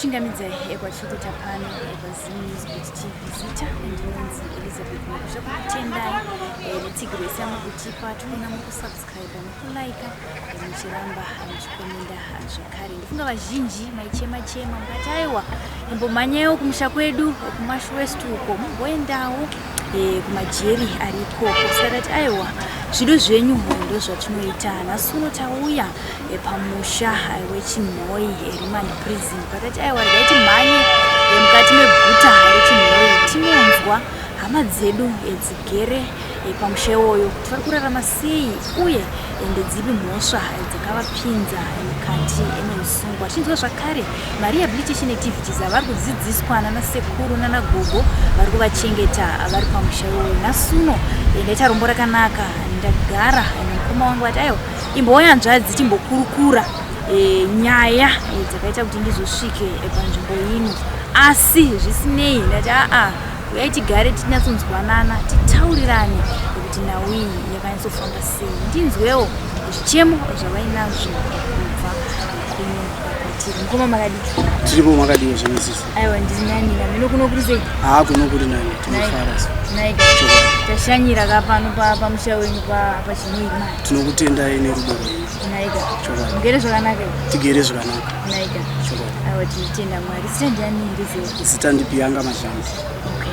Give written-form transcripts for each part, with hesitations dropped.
Takuchingamidzai kwatiri kuita pano paZimnews Beat TV. Zita ndinonzi Elizabeth Makusha. Kukutendai netsigiro yese yamuri kutipa. Tikuona muri kusubscribe, nekulaika, muchiramba muchikomenda zvakare. Ndifunga vazhinji maichema chema mukati, aiwa, imbomhanyaiwo kumusha kwedu kuMash West uko, mumboendawo kumajeri ari ikoko. Saka tati, aiwa, zvido zvenyu ndo zvatinoita. Nhasi uno tauya pamusha weChinhoyi Remand Prison. Pakati, aiwa, regai timhanye mukati meguta reChinhoyi, tinonzwa hama dzedu dzigere pamusha iwoyo kuti vari kurarama sei uye ndedzipi mhosva dzakavapinza mukati meusungwa. Tichinzwa zvakare marehabilitation activities avari kudzidziswa nanasekuru nanagogo vari kuvachengeta vari pamusha iwoyo. Nhasi uno ndaita rombo rakanaka, ndagara nemukoma wangu, vati, aiwa, imbouya hanzvadzi, timbokurukura nyaya dzakaita kuti ndizosvike panzvimbo ino. Asi zvisinei, ndati, aa, uyai tigare, tinyatsonzwanana, titaurirane kuti nhau iyi yakanyatsofamba sei, ndinzwewo zvichemo zvavainazvo kubva kuno kwatiri. Mukoma, makadii? Tiripo, makadiwo zvemisisi? Aiwa, ndiri nani namino. Kuno kuri sei? Haa, kuno kuri nani, tinofara. Naika, tashanyira ka pano pamusha wenyu paChinhoyi mani. Tinokutendai nerudo rwenyu. Naika, mugere zvakanaka? Tigere zvakanaka. Naika. Chokwadi. Aiwa, tinotenda Mwari. Zita ndiani, ndizive? Zita ndiBiyanga Mazhambi. Okay,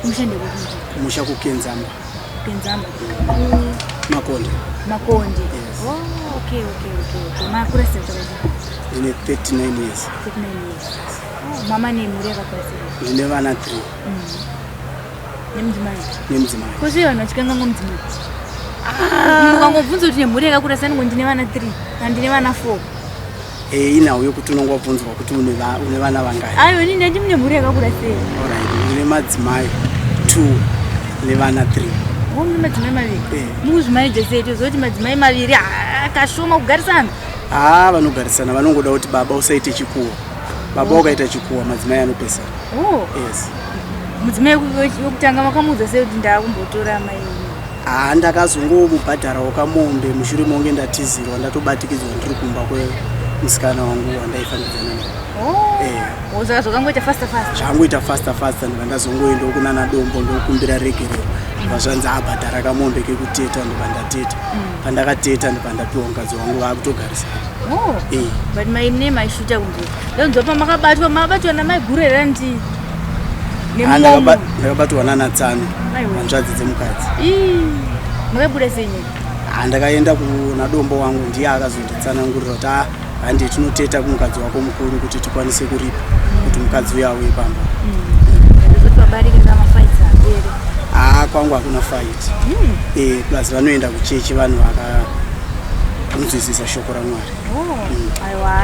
kumusha ndekukuti? Kumusha kuKenzamba. Kenzamba? Makonde. Makonde? Yes. Oh, okay. Makura sei zvakadii? Ndine 39 years. 39 years. Oh, mama nemhuri yakakura sei? Ndine vana 3. Nemudzimai? Nemudzimai. Kosei vanhu vachikanganwa mudzimai? Ukangobvunza kuti nemhuri yakakura sei, anongo ndine vana 3 kana ndine vana 4. Inhau yokuti unongobvunzwa kuti une vana vangani. Aiwa, ini ndati mune mhuri yakakura sei? Alright, ndine madzimai 2 nevana 3. Oh, mune madzimai maviri? Eh. Mukuzvimaneja sei? Toziva kuti madzimai maviri kashoma kugarisana. Haa, vanogarisana. Vanongoda kuti baba usaite chikuwa. Baba ukaita chikuwa, madzimai anopesana. Oh. Yes. Mudzimai wekutanga makamuudza sei kuti ndaakumbotora mai? Haa, ndakazongomubhadharawo kamombe mushure monge ndatizirwa, ndatobatikidzwa ndiri kumba kwemusikana wangu wandaifambidzana naye. Oh. Eh. Oh, saka zvakangoita faster faster? Zvangoita faster faster. Ndibva ndazongoendawo kunana Dombo, ndokumbira regerero. Ndibva zvanzi abhadhara kamombe kekuteta. Ndibva ndateta. Pandakateta, ndibva ndapiwa mukadzi wangu, vaakutogarisana. Oh. Eh. But mai mune maishuta kunze, ndonzwa pamakabatwa, makabatwa namaiguru here andi? Ah, ndakabatwa nanatsano. Aiwa. Hanzvadzi dzemukadzi. Makabuda sei nyika? Ah, ndakaenda kuna Dombo wangu, ndiye akazonditsanangurira kuti, ah, handi tinoteta kumukadzi wako mukuru kuti tikwanise kuripa kuti mukadzi uyo auye pamba. Ndozoti vabarika kamafights apere? Haa, kwangu hakuna fight. Plus vanoenda kuchechi, vanhu vakanzwisisa shoko raMwari. Oh, aiwa,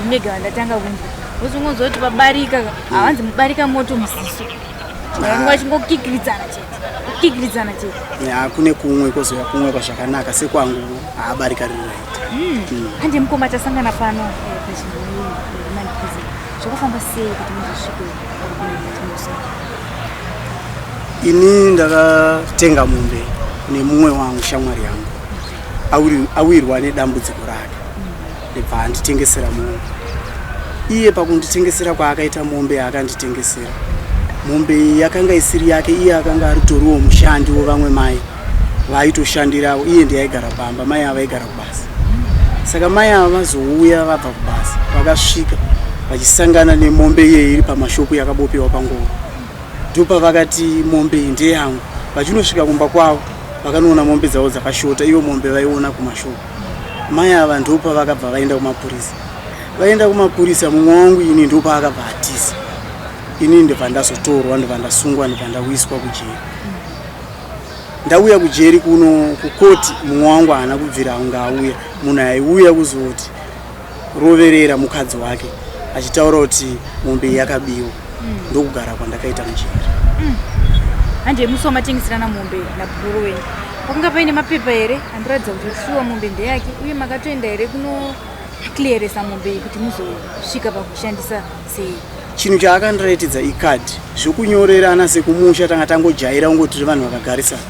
ndimega vandatanga kunzwa. Wozongonzwa kuti vabarika havanzi mubarika moto muziso, vanenge vachingokikiridzana chete, kukikiridzana chete. Ya, kune kumwe, kwozouya kumwe kwazvakanaka. Sekwangu haabarika riri right. Hande mukoma, tasangana pano paChinhoyi Remand Prison. Zvakafamba sei kuti muzosvike pakunosa? Ini ndakatenga mombe nemumwe wangu, shamwari yangu. Awirwa nedambudziko rake, ndibva anditengesera mombe. Iye pakunditengesera kwaakaita mombe, yaakanditengesera mombe iyi yakanga isiri yake. Iye akanga aritoriwo mushandi wevamwe mai vaitoshandirawo. Iye ndiye aigara pamba, mai ava vaigara kubasa. Saka mai ava vazouya vabva kubasa, vakasvika vachisangana nemombe iye iri pamashopu, yakabopewa pangoro. Ndopavakati mombe iyi ndeyangu. Vachinosvika kumba kwavo, vakanoona mombe dzavo dzakashota, ivo mombe vaiona kumashopu. Mai ava ndopavakabva vaenda kumapurisa. Vaenda kumapurisa, mumwe wangu ini ndopaakabva atiza. Ini ndibva ndazotorwa, ndibva ndasungwa, ndibva ndauyiswa kujeri. Ndauya kujeri kuno kukoti, mumwe wangu haana kubvira anga auya. Munhu aiuya kuzoti roverera mukadzi wake, achitaura kuti mombe iyi yakabiwa. Ndokugara kwandakaita mujeri. Hande, musi wamatengeserana mombe nabhururu wenyu, pakanga paine mapepa here anoratidza kuti shuwa mombe ndeyake? Uye makatoenda here kunoclearesa mombe iyi kuti muzosvika pakushandisa sei? Chinhu chaakandiratidza ikadhi. Zvokunyorerana sekumusha tanga tangojaira kungoti tiri vanhu vakagarisana,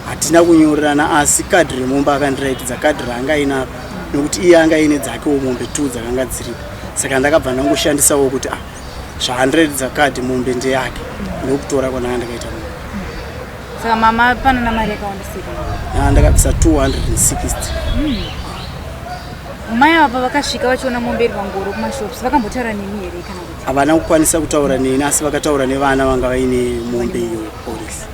hatina kunyorerana. Asi kadhi remombe akandiratidza, kadhi raanga ainaro, nokuti iye anga aine dzakewo mombe 2 dzakanga dziripo. Saka ndakabva ndangoshandisawo kuti ah, zvaandiratidza kadhi mombe ndeyake, ndokutora kwananga ndakaita mombe. Saka mama panana mari yakawanda sei? Ah, ndakabvisa 260. Mai ava vakasvika vachiona mombe iri pangoro kumashops, vakambotaura nemi here kana kuti? Havana kukwanisa kutaura neni, asi vakataura nevana vanga vaine mombe iyo kupolisi.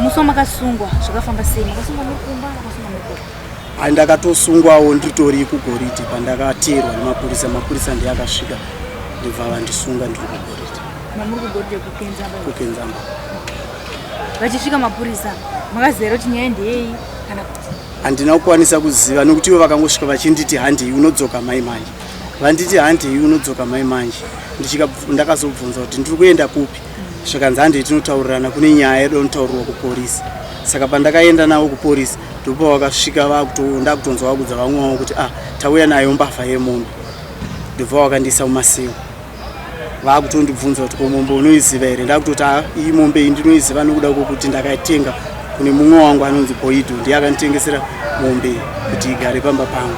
Musi wamakasungwa zvakafamba sei? Makasungwa muri kumba, makasungwa muri kupi? Ah, ndakatosungwawo nditori kuGoridhe pandakateerwa nemapurisa. Mapurisa ndiye akasvika, ndibva vandisunga ndiri kuGoridhe. Mamuri kuGoridhe kuKenzamba? KuKenzamba. Vachisvika mapurisa, makaziva here kuti nyaya ndeyei kana kuti? Handina kukwanisa kuziva nekuti ivo vakangosvika vachinditi, "Handei, unodzoka mai manje." Vanditi, "Handei, unodzoka mai manje." Ndakazobvunza kuti ndiri kuenda kupi, zvikanzi, "Handei tinotaurirana, kune nyaya yedu inotaurirwa kupolisi." Saka pandakaenda navo kupolisi, ndopa vakasvika ndakutonzwa vakudza vamwe vavo kuti, "Ah, tauya nayo mbavha yemombe." Ndobva vakandiisa mumasewo, vakutondibvunza kuti, "Ko mombe unoiziva here?" Ndakutoti, "Ah, iyi mombe iyi ndinoiziva nokuda kwokuti ndakaitenga kune mumwe wangu anonzi Boido, ndiye akanditengesera mombe kuti igare pamba pangu."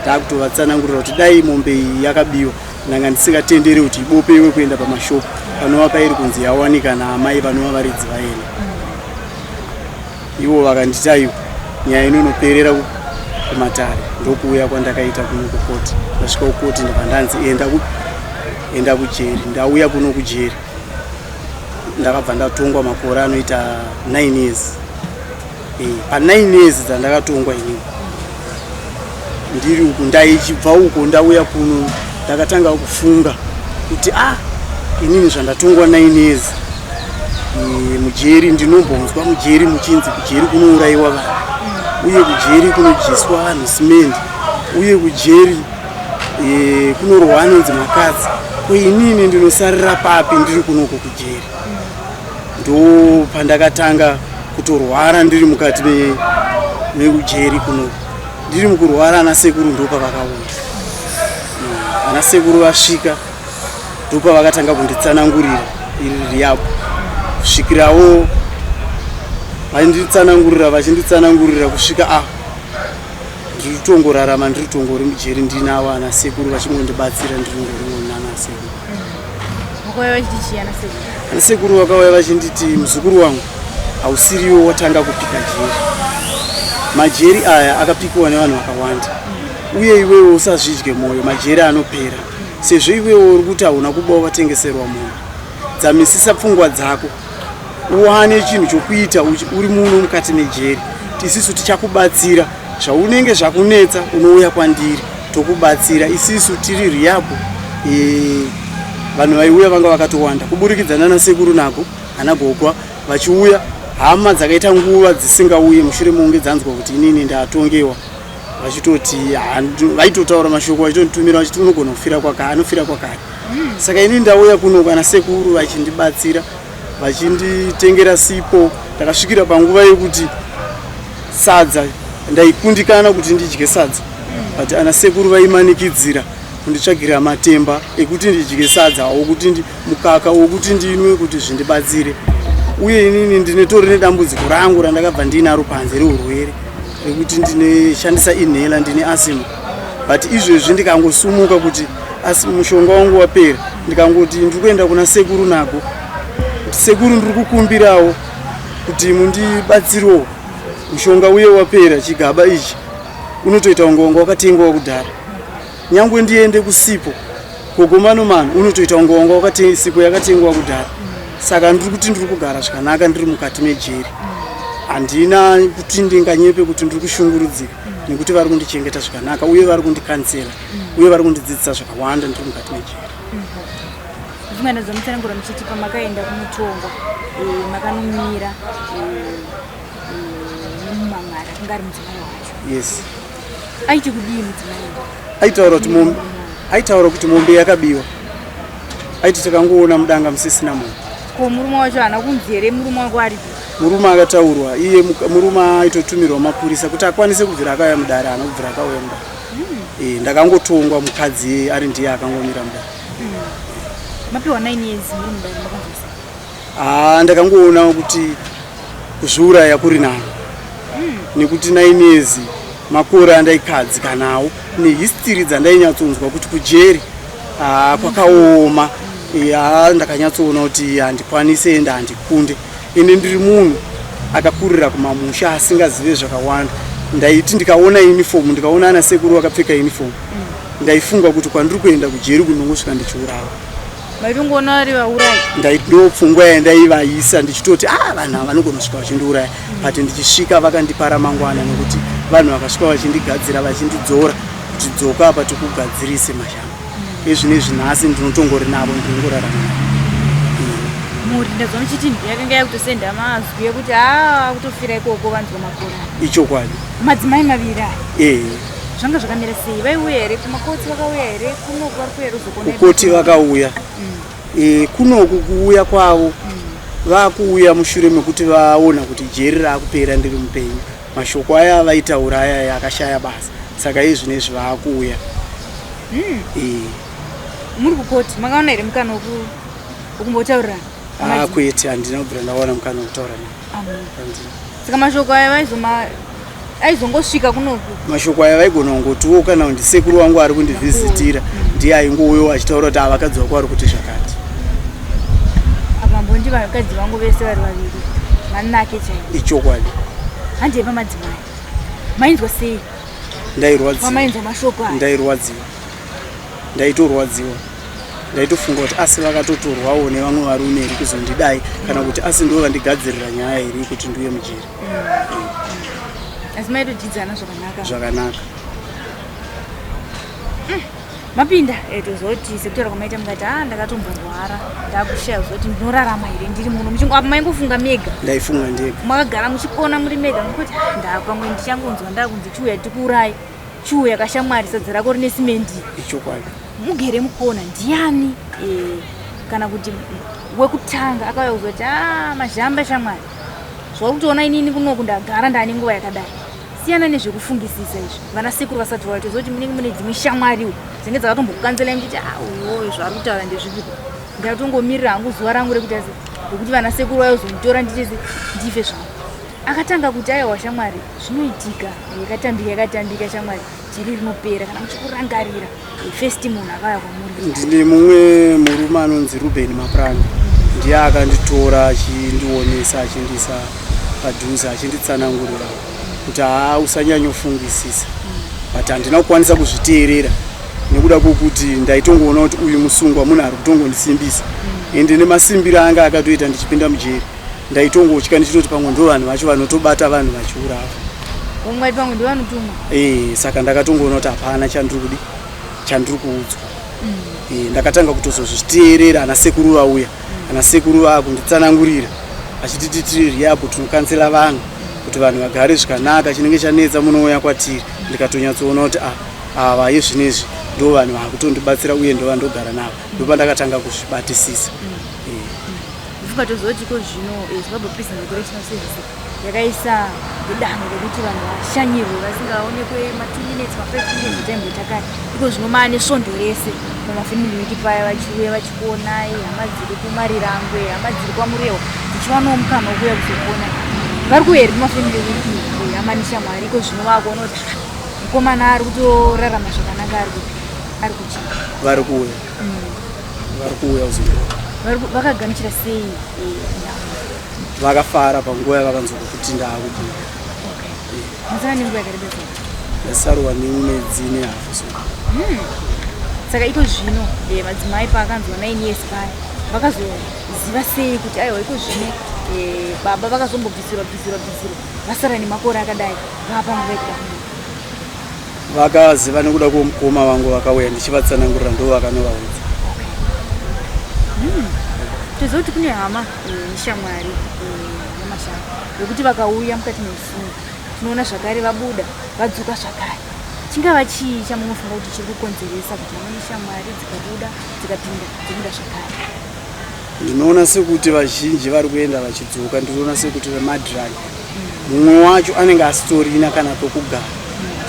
Ndakutovatsanangurira kuti dai mombe iyi yakabiwa, ndanga ndisingatenderi kuti ibopewe kuenda pamashopu panova pairi kunzi yawanika naamai vanova varidzi vaena. Ivo vakanditi, "Aiwa, nyaya inonoperera kumatare." Ndokuuya kwandakaita kuno kukoti. Ndasvika kukoti, ndobva ndanzi, "Enda enda kujeri." Ndauya kuno kujeri, ndakabva ndatongwa makore anoita 9 years. Pa9 years dzandakatongwa inini ndiri uku, ndaichibva uko ndauya kuno, ndakatanga kufunga kuti, ah, inini zvandatongwa 9 years mujeri, ndinombonzwa mujeri muchinzi kujeri kunourayiwa vanhu, uye kujeri kunodyiswa vanhu simendi, uye kujeri kunorohwa anonzi makadzi. Ko inini ndinosarira papi ndiri kunoko kujeri? Ndo pandakatanga kutorwara ndiri mukati mekujeri kunoko. Ndiri mukurwara, ana sekuru ndopavakauya. Ana sekuru vasvika, ndopavakatanga kunditsanangurira iri rehab, kusvikirawo vachinditsanangurira, vachinditsanangurira, kusvika ah, ndiri kutongorarama, ndiri tongori mujeri, ndinavo ana sekuru vachingondibatsira, ndiringoriwo nana sekuru. Vakauya vachiti chii ana sekuru? Ana sekuru vakauya vachinditi, "Muzukuru wangu, hausiriwo watanga kupika jeri. Majeri aya akapikiwa nevanhu vakawanda, uye iwewe usazvidye mwoyo, majeri anopera. Sezvo iwewe uri kuti hauna kuba, watengeserwa munhu, dzamisisa pfungwa dzako, uwane chinhu chokuita uri muno mukati mejeri. Isisu tichakubatsira, zvaunenge zvakunetsa unouya kwandiri, tokubatsira. Isisu tiri rehab." Vanhu vaiuya vanga vakatowanda kuburikidza nana sekuru nago ana gogwa vachiuya. Hama dzakaita nguva dzisingauye mushure mekunge dzanzwa kuti inini ndatongewa, vachitoti vaitotaura mashoko, vachitonditumira vachiti, "Unogona kufira kwaka, anofira kwakare." Saka inini ndauya kuno, kana sekuru vachindibatsira, vachinditengera sipo. Ndakasvikira panguva yekuti sadza ndaikundikana kuti ndidye sadza, but ana sekuru vaimanikidzira kunditsvagira matemba ekuti ndidye sadza, wokuti mukaka wokuti ndinwe kuti zvindibatsire. Uye inini ndinetori nedambudziko rangu randakabva ndiinaro panze reurwere rekuti ndineshandisa inhaler, ndine asthma, but izvezvi ndikangosumuka kuti asi mushonga wangu wapera, ndikangoti ndiri kuenda kuna sekuru nako kuti, "Sekuru, ndiri kukumbirawo kuti mundibatsirewo, mushonga uye wapera," chigaba ichi unotoita kunge wanga wakatengwa kudhara. Nyangwe ndiende kusipo gogomano mano, unotoita kunge wanga sipo yakatengwa kudhara. Saka ndiri kuti ndiri kugara zvakanaka ndiri mukati mejeri. Handina kuti ndinganyepe kuti ndiri kushungurudzika, nekuti vari kundichengeta zvakanaka, uye vari kundikansela, uye vari kundidzidzisa zvakawanda ndiri mukati mejeri. Ndinga ndazomutsanangura muchiti pamakaenda kunotongwa, makanomira nemumangara kunge ari mudzimai wacho? Yes. Aiti kudii mudzimai? Aitaura kuti mombe yakabiwa. Aiti, "Takangoona mudanga musisina mombe." Ko murume wacho haana kunzi here, murume wako aripo? Murume akataurwa iye, murume aitotumirwa mapurisa kuti akwanise kubvira akauya mudare. Haana kubvira akauya mudare. Ndakangotongwa mukadzi iyeye ari ndiye akangomira mudare. Mapiwa 9 years muri mudare, makanzwisa? Haa, ndakangoona kuti kuzviuraya kuri nani, nekuti 9 years Makore andaikadzika nawo nehistiri dzandainyatsonzwa kuti kujeri ah, kwakaoma ya ndakanyatsoona kuti handikwanise ende handikunde ende ndiri munhu akakurira kumamusha asingazive zvakawanda ndaiti ndikaona uniform ndikaona ana sekuru vakapfeka uniform ndaifunga kuti kwandiri kuenda kujeri kunongosvika ndichiurawa maitongoona vari vaurayi ndo pfungwa yandaivaisa ndichitoti ah vanhu ava vanogona kusvika vachindiuraya but ndichisvika vakandipa ramangwana nekuti vanhu vakasvika vachindigadzira vachindidzora kuti dzoka apa tikugadzirise mashamba ezvinezvi nhasi ndinotongori navo ndinongorarama navo mhuri ndazwa muchiti yakanga yakutosenda mazwi ekuti haa kutofira ikoko vanzwa makore ichokwadi madzimai maviri aya ee zvanga zvakamira sei vaiuya here kumakoti vakauya here kunoku vari kuuya kuzokona kukoti vakauya e, kunoku kuuya kwavo vakuuya mushure mekuti vaona kuti jeri raakupera ndiri mupenyu mashoko aya avaitaura aya akashaya basa saka iye zvinezvi vaakuuya e, muri kukoti makaona here mukana wekumbotaurirana aa kwete handina kubvira ndawana mukana wekutaura naye Handina. Saka mashoko aya vaizoma aizongosvika kunoku Mashoko aya vaigona kungotiwo kana kuti sekuru wangu ari kundivhizitira ndiye aingouyawo achitaura kuti avakadzi vako vari kuti zvakati. Apa mbondi vakadzi vangu vese vari vaviri manake chaivo. Ichokwadi. Handei pamadzimai, mainzwa sei? Ndairwadziwa. Pamainzwa mashoko aya? Ndairwadziwa, ndaitorwadziwa, ndaitofunga kuti asi vakatotorwawo nevamwe varume iri kuzondidai kana kuti asi ndo vandigadzirira nyaya iri kuti ndiuye mujeri. Asi maitodyidzana zvakanaka? Zvakanaka. Mapinda tozoti sekutaura kwamaita mukati a ndakatomborwara ndakushaya kuzoti ndinorarama here ndiri muno muchingo apa maingofunga mega? Ndaifunga ndega. Makagara muchikona muri mega mukuti "Ah, ndapamwe ndichangonzwa ndakunzi chiuya tikuurai chiuya kashamwari sadza rako rine simendi." Ichokwadi. Mugere mukona ndiani kana kuti wekutanga akauya kuzoti a mazhamba shamwari zvauri kutoona inini kunoku ndagara ndaane nguva yakadai siyana nezvekufungisisa izvi vana sekuru vasati vauya tozoti munenge mune dzimwe shamwariwo dzinenge dzakatombokukanzelai muchiti a uyoyo zvaari kutaura ndezvipiko ndatongomirira hangu zuva rangu rekuti asi rekuti vana sekuru vayozonditora nditese ndife zvangu akatanga kuti aiwa shamwari zvinoitika yakatambika yakatambika shamwari jeri rinopera kana muchikurangarira first munhu akauya kwamuri? Ndine mumwe murume anonzi Ruben Mapranga, ndiye akanditora achindionesa achindiisa padhuze achinditsanangurira kuti haa usanyanyofungisisa, but handina kukwanisa kuzviteerera nekuda kwokuti ndaitongoona kuti uyu musungwa munhu ari kutongondisimbisa ende nemasimbiro anga akatoita ndichipinda mujeri ndaitongotya ndichitoti pamwe ndo vanhu vacho vanotobata vanhu vachiurava. Umwe pamwe ndovanotumwa. Ee, saka ndakatongoona kuti hapana chandiri kudi chandiri kuudzwa. Ndakatanga kutozozviteerera ana sekuru vauya, ana sekuru vaakunditsanangurira achititi tiri rehab tinokansela vanhu kuti vanhu vagare zvakanaka chinenge chanetsa munouya kwatiri ndikatonyatsoona kuti ah, ava yezvinezvi ndo vanhu vakutondibatsira uye ndo vandogara navo ndopandakatanga kuzvibatisisa. Ndikatozoti ko zvino Zimbabwe Prison and Correctional Service yakaisa danho rekuti vanhu vashanyirwe vasingaonekwe ma2 minutes ma5 minutes taimboita kare iko zvino maane svondo rese pamafamily week paya vachiuya vachikuonai hama dziri kumarirangwe hama dziri kwamurewa dzichiwanawo mukana wekuuya kuzokuona vari kuuya here kumafamily week hama neshamwari iko zvino vakuona kuti "Ah, mukomana ari kutorarama zvakanaka ari kupi ari kuchii?" Vari kuuya, vari kuuya kuzondiona. Vakagamuchira sei nhau? Vakafara panguva yavakanzwa kuti ndaakubuda. Masara nenguva yakareba sei? Ndasarwa nemwedzi nehafu so. Saka iko zvino madzimai paakanzwa 9 years paya vakazoziva sei kuti aiwa iko zvino baba vakazombobvisirwa bvisirwa bvisirwa vasara nemakore akadai vapa nguva yekuda kumuka? Vakaziva nekuda kwomukoma vangu vakauya ndichivatsanangurira ndo vakanovaudza. Toziva kuti kune hama neshamwari nemashamwa yekuti vakauya mukati memusungo tinoona zvakare vabuda vadzoka zvakare chingava chii chamunofunga kuti chiri kukonzeresa kuti hama neshamwari dzikabuda dzikapinda dzobuda zvakare? Ndinoona sekuti vazhinji vari kuenda vachidzoka ndinoona sekuti vemadrug mumwe wacho anenge asitorina kana pekugara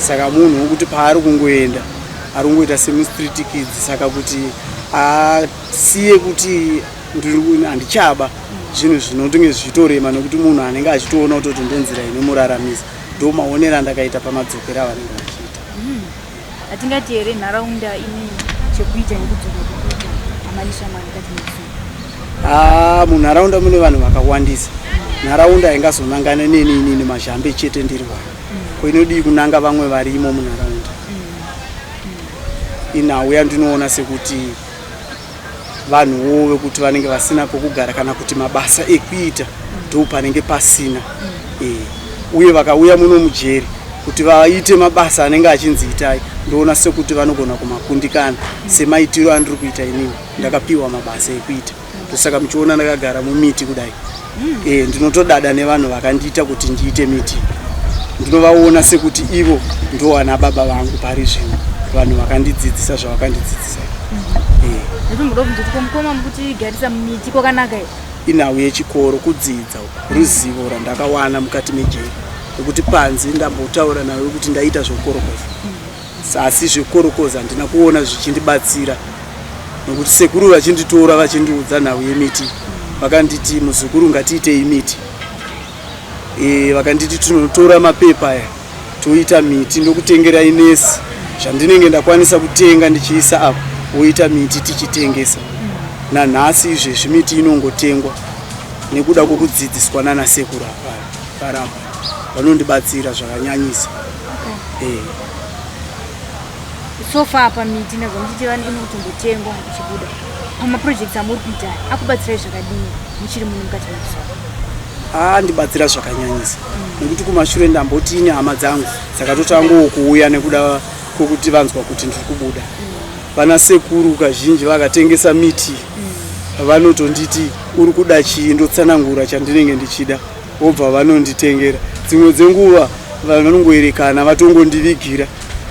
saka munhu wekuti paari kungoenda ari kungoita semustreet kids saka kuti asiye kuti handichaba zvinhu zvinotonge zvichitorema nekuti munhu anenge achitoona kutoti ndonzira inomuraramisa. Ndo maonero andakaita pamadzokero avanenge vachiita. Hatingati here nharaunda ine chekuita nekudzoka kwekuita hama neshamwari mukati mekusungwa? Haa, munharaunda mune vanhu vakawandisa. Nharaunda haingazonangane neni inini Mazhambe chete ndiri wani. Ko inodii kunanga vamwe varimo munharaunda? Inhau yandinoona sekuti vanhuwo vekuti vanenge vasina pokugara kana kuti mabasa ekuita ndo panenge pasina. Uye vakauya muno mujeri kuti vaite mabasa anenge achinzi itai, ndoona sekuti vanogona kumakundikana semaitiro andiri kuita inini. Ndakapiwa mabasa ekuita, ndosaka muchiona ndakagara mumiti kudai. Ndinotodada nevanhu vakandiita kuti ndiite miti. Ndinovaona sekuti ivo ndo ana baba vangu pari zvino, vanhu vakandidzidzisa zvavakandidzidzisa. Ndatomboda kubvunza kuti mukoma mukutigarisa mumiti kwakanaka here? Inhau yechikoro, kudzidza uku, ruzivo randakawana mukati mejeri, nekuti panze ndambotaura nawe kuti ndaita zvekukorokoza, asi zvekukorokoza handina kuona zvichindibatsira, nekuti sekuru vachinditora vachindiudza nhau yemiti, vakanditi, "Muzukuru, ngatiitei miti." Vakanditi tinotora mapepa aya toita miti, ndokutengerai nesi zvandinenge ndakwanisa kutenga ndichiisa apo, woita miti tichitengesa. Nanhasi izvezvi miti inongotengwa nekuda kwokudzidziswa nana sekuru apa parapa, vanondibatsira zvakanyanyisa. So far pamiti ndazwa muchiti vanhu inokutombotengwa ichibuda pamaprojects amuri kuita, akubatsirai zvakadini muchiri muno mukati mekusoro? Andibatsira zvakanyanyisa, nekuti kumashure ndamboti ine hama dzangu dzakatotangawo kuuya nekuda kwokuti vanzwa kuti ndiri kubuda. Vana sekuru kazhinji vakatengesa miti, vanotonditi, "Uri kuda chii?" Ndotsanangura chandinenge ndichida, vobva vanonditengera. Dzimwe dzenguva vanongoerekana vatongondivigira.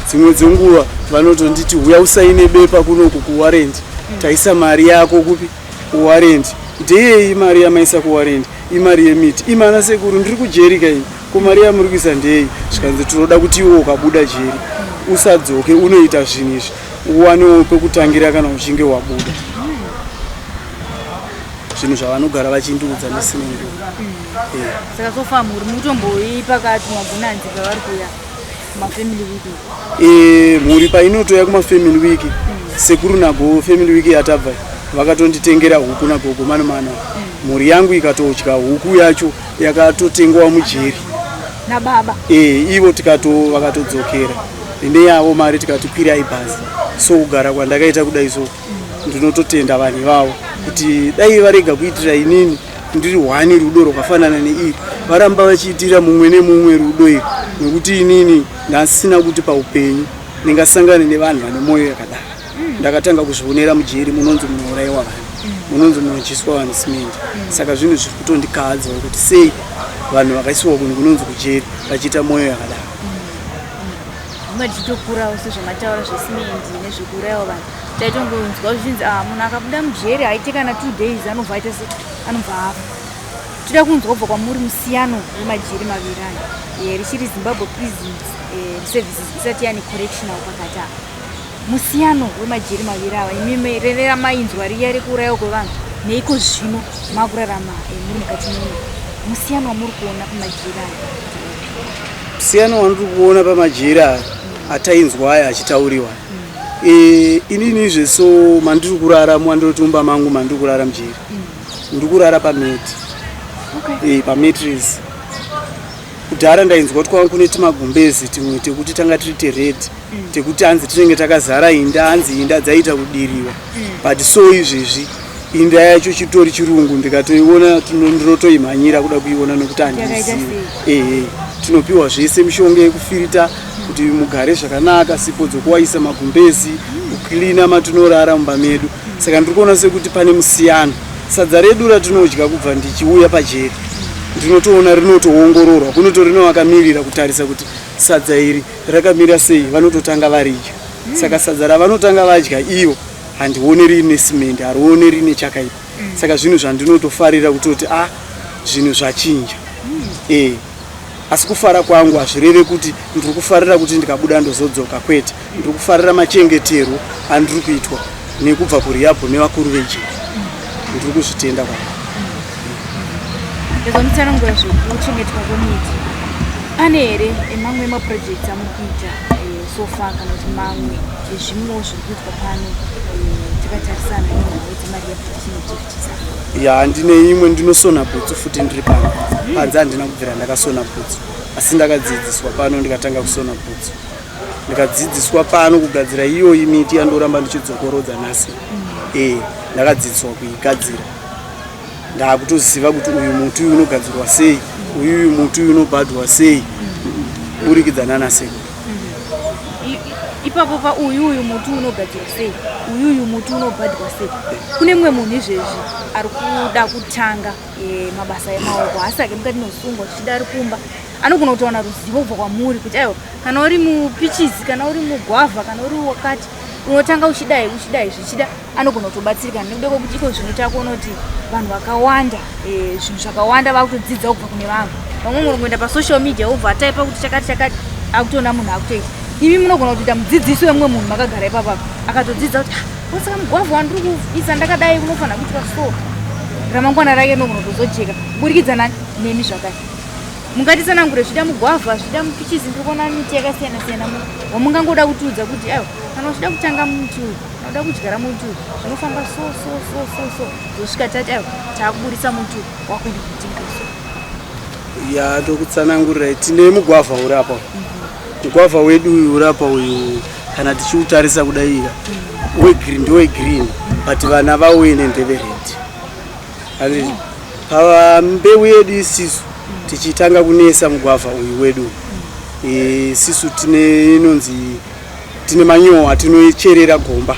Dzimwe dzenguva vanotonditi, "Uya usaine bepa kunoku kuwarrant, taisa mari yako kupi? Kuwarrant." "Ndeyei mari yamaisa kuwarrant?" "Imari yemiti." "Imana sekuru, ndiri kujeri kaini, ko mari yamuri kuisa ndeyei?" Zvikanzi, "Tinoda kuti iwe ukabuda jeri usadzoke unoita zvinhu izvi, uwanewo pekutangira kana uchinge wabuda." Zvinhu zvavanogara vachindiudza nesine nguva. Saka so far mhuri mutomboipa kati magunanzi pavari kuya mafamily week? Mhuri painotoya kumafamily week, sekuru nago family week yatabva vakatonditengera huku nagogo mano mano. Mhuri yangu ikatodya huku yacho yakatotengwa mujeri. Nababa? Ivo tikato vakatodzokera neyavo mari, tikati kwirai bhazi. So kugara kwandakaita kudai, so ndinototenda vanhu ivavo kuti dai varega kuitira inini ndiri hwani rudo rwakafanana neiri, varamba vachiitira mumwe nemumwe rudo iri, nekuti inini ndasina kuti paupenyu ndingasangane nevanhu vane mwoyo yakadaro. Ndakatanga kuzvionera mujeri, munonzi munourayiwa vanhu, munonzi munodyiswa vanhu simendi. Saka zvinhu zviri kutondikahadzawo kuti sei vanhu vakaisiwa kunhu kunonzi kujeri vachiita mwoyo yakadaro. Zvimwe tichitokurawo, sezvamataura zvesimendi nezvekuurayiwa vanhu, taitongonzwa zvichinzi, "Ah, munhu akabuda mujeri haite kana 2 days anobva aita se anobva afa." Toda kunzwa kubva kwamuri musiyano wemajeri maviri aya, richiri Zimbabwe Prisons Services isati yane correctional pakati apa, musiyano wemajeri maviri ava. Imimi rerera mainzwa riya rekuurayiwa kwevanhu, neiko zvino makurarama muri mukati muno, musiyano wamuri kuona pamajeri aya? Musiyano wandiri kuona pamajeri aya atainzwa aya achitauriwa, inini izveso mandiri kurara, mandinoti mumba mangu mandiri kurara mujeri, ndiri kurara pameti, pamattress. Kudhara ndainzwa kuti kwanga kune timagumbezi timwe tekuti tanga tiri tered, tekuti hanzi tinenge takazara inda, hanzi inda dzaita kudiriwa. But so izvezvi inda yacho chitori chirungu, ndikatoiona ndinotoimhanyira kuda kuiona nekuti handizivi. Ehe, tinopiwa zvese, mishonga yekufirita kuti mugare zvakanaka, sipo dzokuwaisa magumbezi, kucleana matinorara mumba medu. Saka ndiri kuona sekuti pane musiyano. Sadza redu ratinodya, kubva ndichiuya pajeri ndinotoona rinotoongororwa, kunotori nevakamirira kutarisa kuti sadza iri rakamira sei, vanototanga varidya. Saka sadza ravanotanga vadya iyo handione riine simendi, harione riine chakaipa. Saka zvinhu zvandinotofarira kutoti, a, zvinhu zvachinja. Asi kufara kwangu hazvireve kuti ndiri kufarira kuti ndikabuda ndozodzoka, kwete. Ndiri kufarira machengeterwo andiri kuitwa nekubva kurehab nevakuru vejeri. Ndiri kuzvitenda kwangu. Ndazomutsanangura zvekuchengetwa kwemiti. Pane here emamwe emaprojects amuri kuita so far kana kuti mamwe ezvimwewo zviri kuitwa pano takatarisana nenhau dzemarehabilitation activities? Ya, ndine imwe, ndinosona bhutsu futi ndiri pano. Panze handina kubvira ndakasona bhutsu, asi ndakadzidziswa pano ndikatanga kusona bhutsu, ndikadzidziswa pano kugadzira iyoyi miti yandoramba ndichidzokorodza nhasi. Ndakadzidziswa kuigadzira, ndakutoziva kuti uyu muti uyu unogadzirwa sei, uyu muti uyu unobhadhwa sei, burikidza nanasekuru. Ipapo pa uyu muti unogadzirwa sei, uyu muti unobhadhwa sei, kune mumwe munhu izvezvi ari kuda kutanga mabasa emaoko, asi ake mukati nosungwa zvichida ari kumba, anogona kutowana ruzivo kubva kwamuri kuti aiwa, kana uri mupichisi, kana uri mugwavha, kana uri wakati, unotanga uchidai uchidai, zvichida anogona kutobatsirikana nekuda kwekuti iko zvino takuona kuti vanhu vakawanda, zvinhu zvakawanda vakutodzidza kubva kune vamwe. Vamwe munongoenda pasocial media, wobva ataipa kuti chakati chakati, akutoona munhu akutoita. Imi munogona kutoita mudzidzisi wemumwe munhu makagara ipapapo, akatodzidza kuti, "Ah, wasaka mugwavha wandiri kuisa ndakadai unofanira kuitwa so," ramangwana rake rinogona kutozojeka kuburikidza nani nemi. Zvakare mungatitsanangure zvida mugwavha, zvida mupichisi, ndiri kuona miti yakasiyana siyana muno, wamungangoda kutiudza kuti aiwa, kana uchida kutanga muti uyu, kana uda kudyara muti uyu, zvinofamba so so so so so, zosvika tati aiwa, taakuburisa muti uyu, wakuenda kutengeso? Ya, tokutsanangurirai. Tine mugwavha uri apa, mugwavha wedu uyu uri apa uyu. Kana tichiutarisa kudaika, wegreen, ndewegreen, but vana vawene ndevered. Handiti pambeu yedu isisu tichitanga kunesa mugwavha uyu wedu, isisu tine inonzi tine manyowa atinocherera gomba.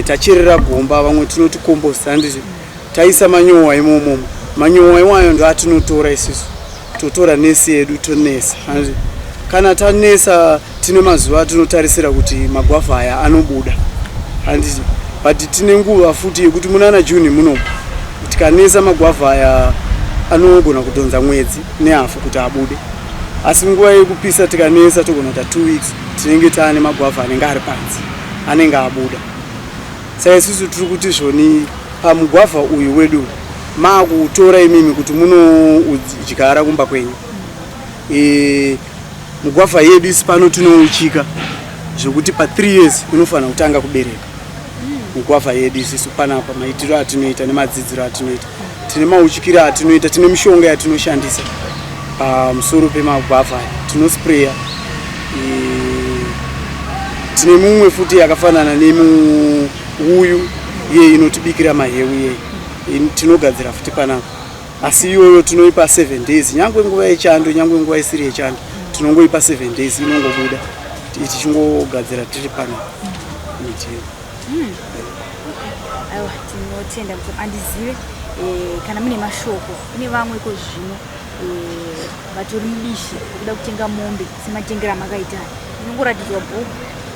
Tacherera gomba, vamwe tinoti compost, handiti? Taisa manyowa imomomo. Manyowa iwayo ndo atinotora isusu, totora nesi yedu tonesa, handiti? Kana tanesa, tine mazuva atinotarisira kuti magwavha aya anobuda, handiti? But tine nguva futi yekuti munana June munomu tikanesa magwavha aya anogona kudhonza mwedzi nehafu kuti abude, asi nguva yekupisa tikanesa togona kuita 2 weeks, tinenge taane magwavha anenge ari panze, anenge abuda. Saka isusu tiri kuti zvoni pamugwavha uyu wedu maakuutora imimi kuti munoudyara kumba kwenyu. Mugwavha yedu isi pano tinouchika zvekuti pa3 years unofanira kutanga kubereka mugwavha yedu isisu panapa. Maitiro atinoita nemadzidziro atinoita, tine mauchikiro atinoita, tine mishonga yatinoshandisa pamusoro pemagwavha aya, tinospreya. Tine mumwe futi yakafanana nemuuyu iye inotibikira maheu iyeye, tinogadzira futi panapa, asi iyoyo tinoipa 7 days, nyangwe nguva yechando, nyangwe nguva isiri yechando, tinongoipa 7 days, inongobuda tichingogadzira tiri panapa miti yedu. Aiwa, tinotenda. Kuti andizive kana mune mashoko kune vamwe ko zvino vatori mubishi vekuda kutenga mombe sematengero amakaita. Inongoratidzwa bhuku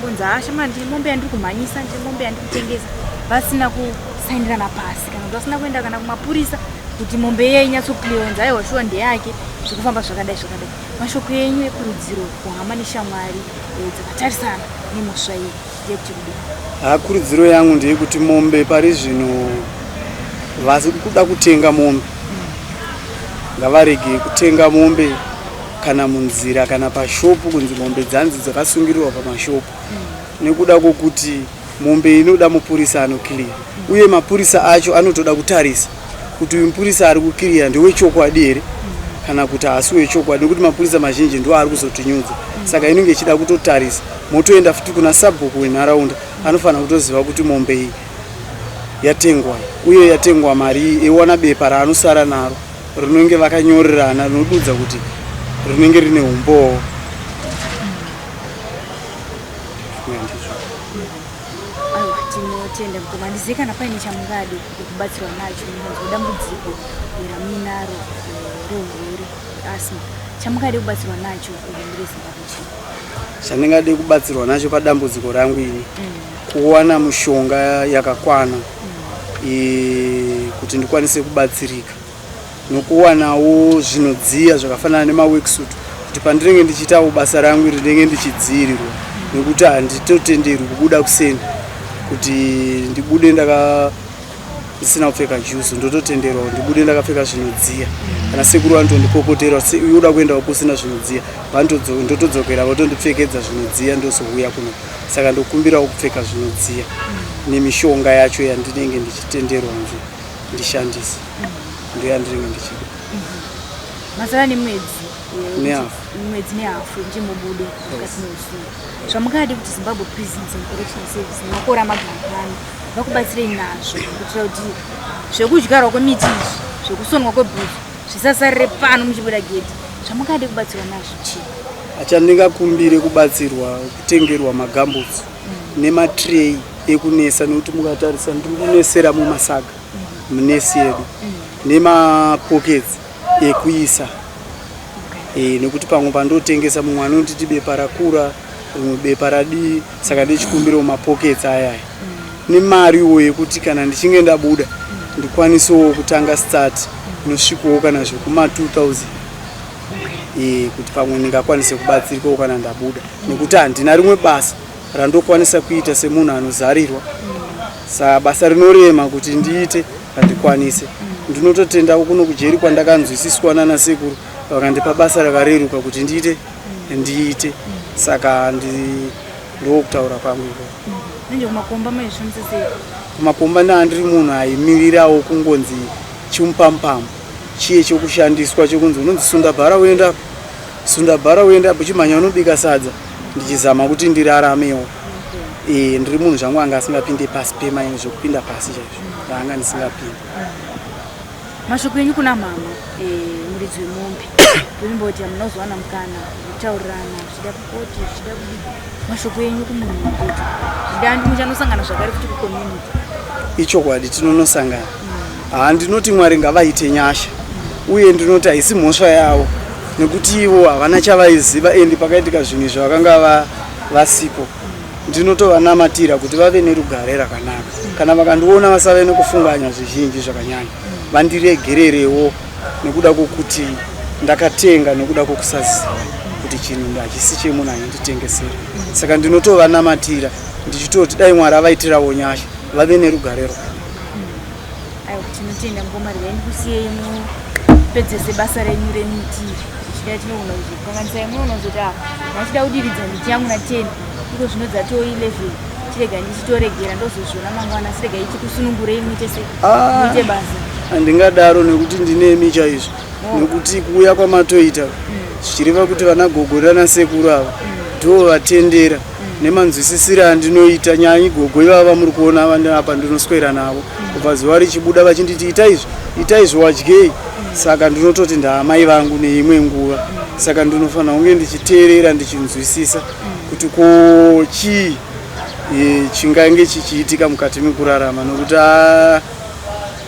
kunzi, "Ha, shama, ndine mombe yandiri kumhanyisa, ndine mombe yandiri kutengesa," vasina kusaindirana pasi kana kuti vasina kuenda kana kumapurisa kuti mombe iya inyatsoclearwa, aiwa, shuwa ndeyake, zvikufamba zvakadai zvakadai. Mashoko enyu ekurudziro kuhama neshamwari dzakatarisana nemhosva iyi ndeyekuti kudii? Hakurudziro yangu ndeyekuti mombe pari zvino vasi kuda kutenga mombe ngavarege kutenga mombe kana munzira kana pashopu, kunzi mombe dzanzi dzakasungirirwa pamashopu, nekuda kwokuti mombe inoda mupurisa anoclear, uye mapurisa acho anotoda kutarisa kuti uyu mupurisa ari kuclear ndewechokwadi here kana kuti haasi wechokwadi, nekuti mapurisa mazhinji ndo ari kuzotinyudza. Saka inenge ichida kutotarisa. Motoenda futi kuna sabhuku wenharaunda, anofanira kutoziva kuti mombe iyi yatengwa, uye yatengwa mari iyi, eiwana bepa raanosara naro rinenge vakanyorerana, rinodudza kuti rinenge rine umbowo. Ndizvo. Aiwa, tinotenda mukoma. Handizivi kana paine chamungade kubatsirwa nacho munzwa dambudziko ramuinaro reurwere hweasthma, chamungade kubatsirwa nacho muri Zimbabwe chii? Chandingade kubatsirwa nacho padambudziko rangu ini, kuwana mushonga yakakwana kuti ndikwanise kubatsirika, nokuwanawo zvinodziya zvakafanana nemaworksuit, kuti pandinenge ndichiitawo basa rangu iri ndinenge ndichidzivirirwa, nekuti handitotenderwi kubuda kuseni, kuti ndibude ndaka ndisina kupfeka juzu, ndototenderwa kuti ndibude ndakapfeka zvinodziya. Kana sekuru vanotondipopotera kuti iwe uda kuenda kusina zvinodziya, ndotodzokera votondipfekedza zvinodziya, ndozouya kuno. Saka ndokumbirawo kupfeka zvinodziya nemishonga yacho yandinenge ndichitenderwa kunzi ndishandise, ndoyandinenge ndichida. Masara nemwedzi nehafu. Mwedzi nehafu yekuti mubude mukati meusungwa. Zvamungade kuti Zimbabwe Prisons and Correctional Service nemakore amagara pano vakubatsirei nazvo kuitira kuti zvekudyarwa kwemiti izvi, zvekusonwa kwebhutsu zvisasarire pano muchibuda gedhi, zvamungade kubatsirwa nazvo chii? Chandingakumbire kubatsirwa kutengerwa magambutsu nematirei ekunesa, nekuti mukatarisa ndiri kunesera mumasaga munesi yedu, nemapoketsi ekuisa, nekuti pamwe pandotengesa mumwe anonditi bepa rakura, rimwe bepa radii, saka ndichikumbirawo mapoketsi ayaya nemariwo yekuti kana ndichinge ndabuda ndikwanisewo kutanga start inosvikawo kana zvekuma 2000, kuti pamwe ndingakwanise kubatsirikawo kana ndabuda, nekuti handina rimwe basa randokwanisa kuita semunhu anozarirwa. Saka basa rinorema kuti ndiite handikwanise. Ndinototendawo kuno kujeri kwandakanzwisiswa nana sekuru, vakandipa basa rakareruka kuti ndiite. Saka ndokutaura kwangu ikoko. Manje kumakomba maizvishandisa sei? Kumakomba ndanga ndiri munhu aimirirawo kungonzi chimupamupamu chiye chokushandiswa, chokunzi unonzi sunda bhara uenda apo, sunda bhara uenda apo, chimhanya unobika sadza, ndichizama kuti ndiraramewo. Ndiri munhu zvangu anga asingapinde pasi pemaini, zvekupinda pasi chaizvo ndaanga ndisingapinde. Mashoko enyu kuna mama, muridzi wemombe, tovimboti hamunozowana mukana wekutaurirana, zvichida kukoti, zvichida kudii. Mashoko enyu kumunhu wekoti zvichida muchanosangana zvakare futi kucommunity? Ichokwadi, tinonosangana. Haa, ndinoti Mwari ngavaite nyasha, uye ndinoti haisi mhosva yavo nekuti ivo havana chavaiziva, endi pakaitika zvinhu izvi vakanga vasipo. Ndinotovanamatira kuti vave nerugare rakanaka. Kana vakandiona vasave nekufunganya zvizhinji zvakanyanya, vandiregererewo nekuda kwokuti ndakatenga nekuda kwokusaziva kuti chinhu hachisi chemunhu anonditengesera. Saka ndinotovanamatira ndichitoti dai Mwari avaitirawo nyasha, vave nerugare rwakanaka. Aiwa, tinotenda mukoma. Regai ndikusiyei mupedzese basa renyu remiti. Zvichida tinogona kuzokanganisai, munonozoti a ndachida kudiridza miti yangu na 10, iko zvino dzatoo 11, chirega ndichitoregera, ndozozviona mangwana. Asi regai tikusunungurei muite se muite basa. Handingadaro nekuti ndinemi chaizvo, nekuti kuuya kwamatoita zvichireva kuti vana gogo nanasekuru ava ndo vatendera nemanzwisisiro andinoita nyanyi. Gogo ivava vamuri kuona apa, ndinoswera navo kubva zuva richibuda, vachinditi ita izvi, ita izvi, wadyei. Saka ndinototi ndaamai vangu neimwe nguva, saka ndinofanira kunge ndichiteerera, ndichinzwisisa kuti ko chii chingange chichiitika mukati mekurarama, nokuti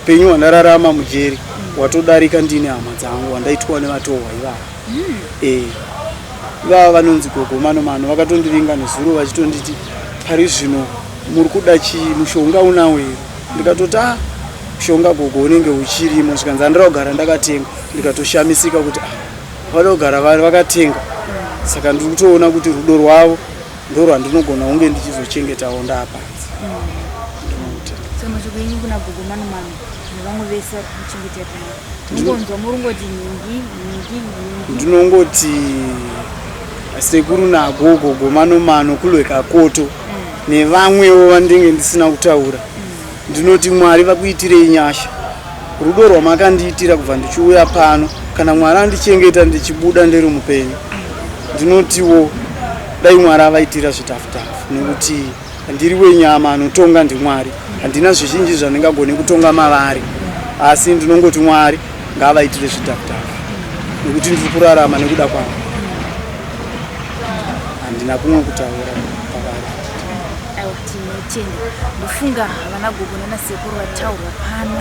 upenyu hwandararama mujeri watodarika ndine hama dzangu wandaitwa nevatorwa ivava. Ivava vanonzi gogo Mano Mano vakatondiringa nezuro vachitonditi pari zvino muri kuda chii, mushonga unawo here? Ndikatoti a mushonga gogo unenge uchirimo. Zvikanzi handira kugara ndakatenga. Ndikatoshamisika kuti ah, vada kugara vari vakatenga. Saka ndiri kutoona kuti rudo rwavo ndo rwandinogona kunge ndichizochengetawo ndaapanzi. Saka mashoko enyu kuna gogo Mano Mano nevamwe vese vari kuchengetera pano? Tinongonzwa muri ngoti nhingi, nhingi, nhingi. Ndinongoti sekuru nagogo Gomano Mano kulwekakoto nevamwewo vandinge ndisina kutaura, ndinoti Mwari vakuitirei nyasha. Rudo rwamakandiitira kubva ndichiuya pano, kana Mwari andichengeta ndichibuda ndiri mupenyu, ndinotiwo dai Mwari avaitira zvitafutafu, nekuti ndiri wenyama, anotonga ndiMwari. Handina zvizhinji zvandingagone kutonga mavari, asi ndinongoti Mwari ngaavaitire zvitafutafu, nekuti ndiri kurarama nekuda kwavo. Handina kumwe kutaura pavari. Aiwa, tinotenda. Ndofunga vana gogo nanasekuru vataurwa pano,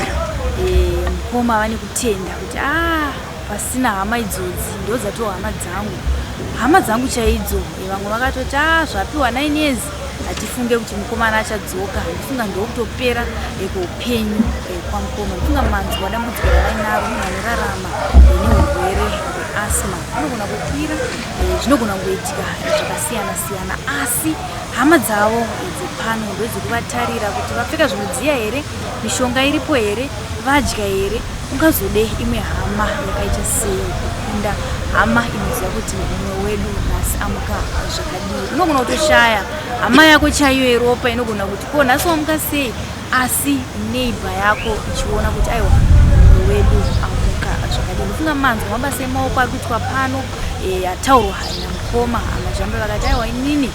mukoma vane kutenda kuti a pasina hama idzodzi ndo dzatoo hama dzangu, hama dzangu chaidzo. Vamwe vakatoti a zvapiwa 9 years, hatifunge kuti mukomana achadzoka. Ndifunga ndokutopera kweupenyu kwamukoma. Ndifunga manzwa dambudziko ravainaro, munhu anorarama neurwere. asthma inogona kukwira, zvinogona kungoitika zvakasiyana siyana, asi hama dzavo dzepano ndedzekuvatarira kuti vapfeka zvinodziya here, mishonga iripo here, vadya here. Ungazode imwe hama yakaita sei kukunda hama inoziva kuti mumwe wedu nhasi amuka zvakadii? Unogona kutoshaya hama yako chaiyo yeropa inogona kuti, "Ko, nhasi wamuka sei?" Asi neighbor yako ichiona kuti, "Aiwa, mumwe wedu amuka zvakadii." Ndofunga manzwa mabasa emaoko ari kuitwa pano, ataurwa namukoma Amazhambe. Vakati, "Aiwa, inini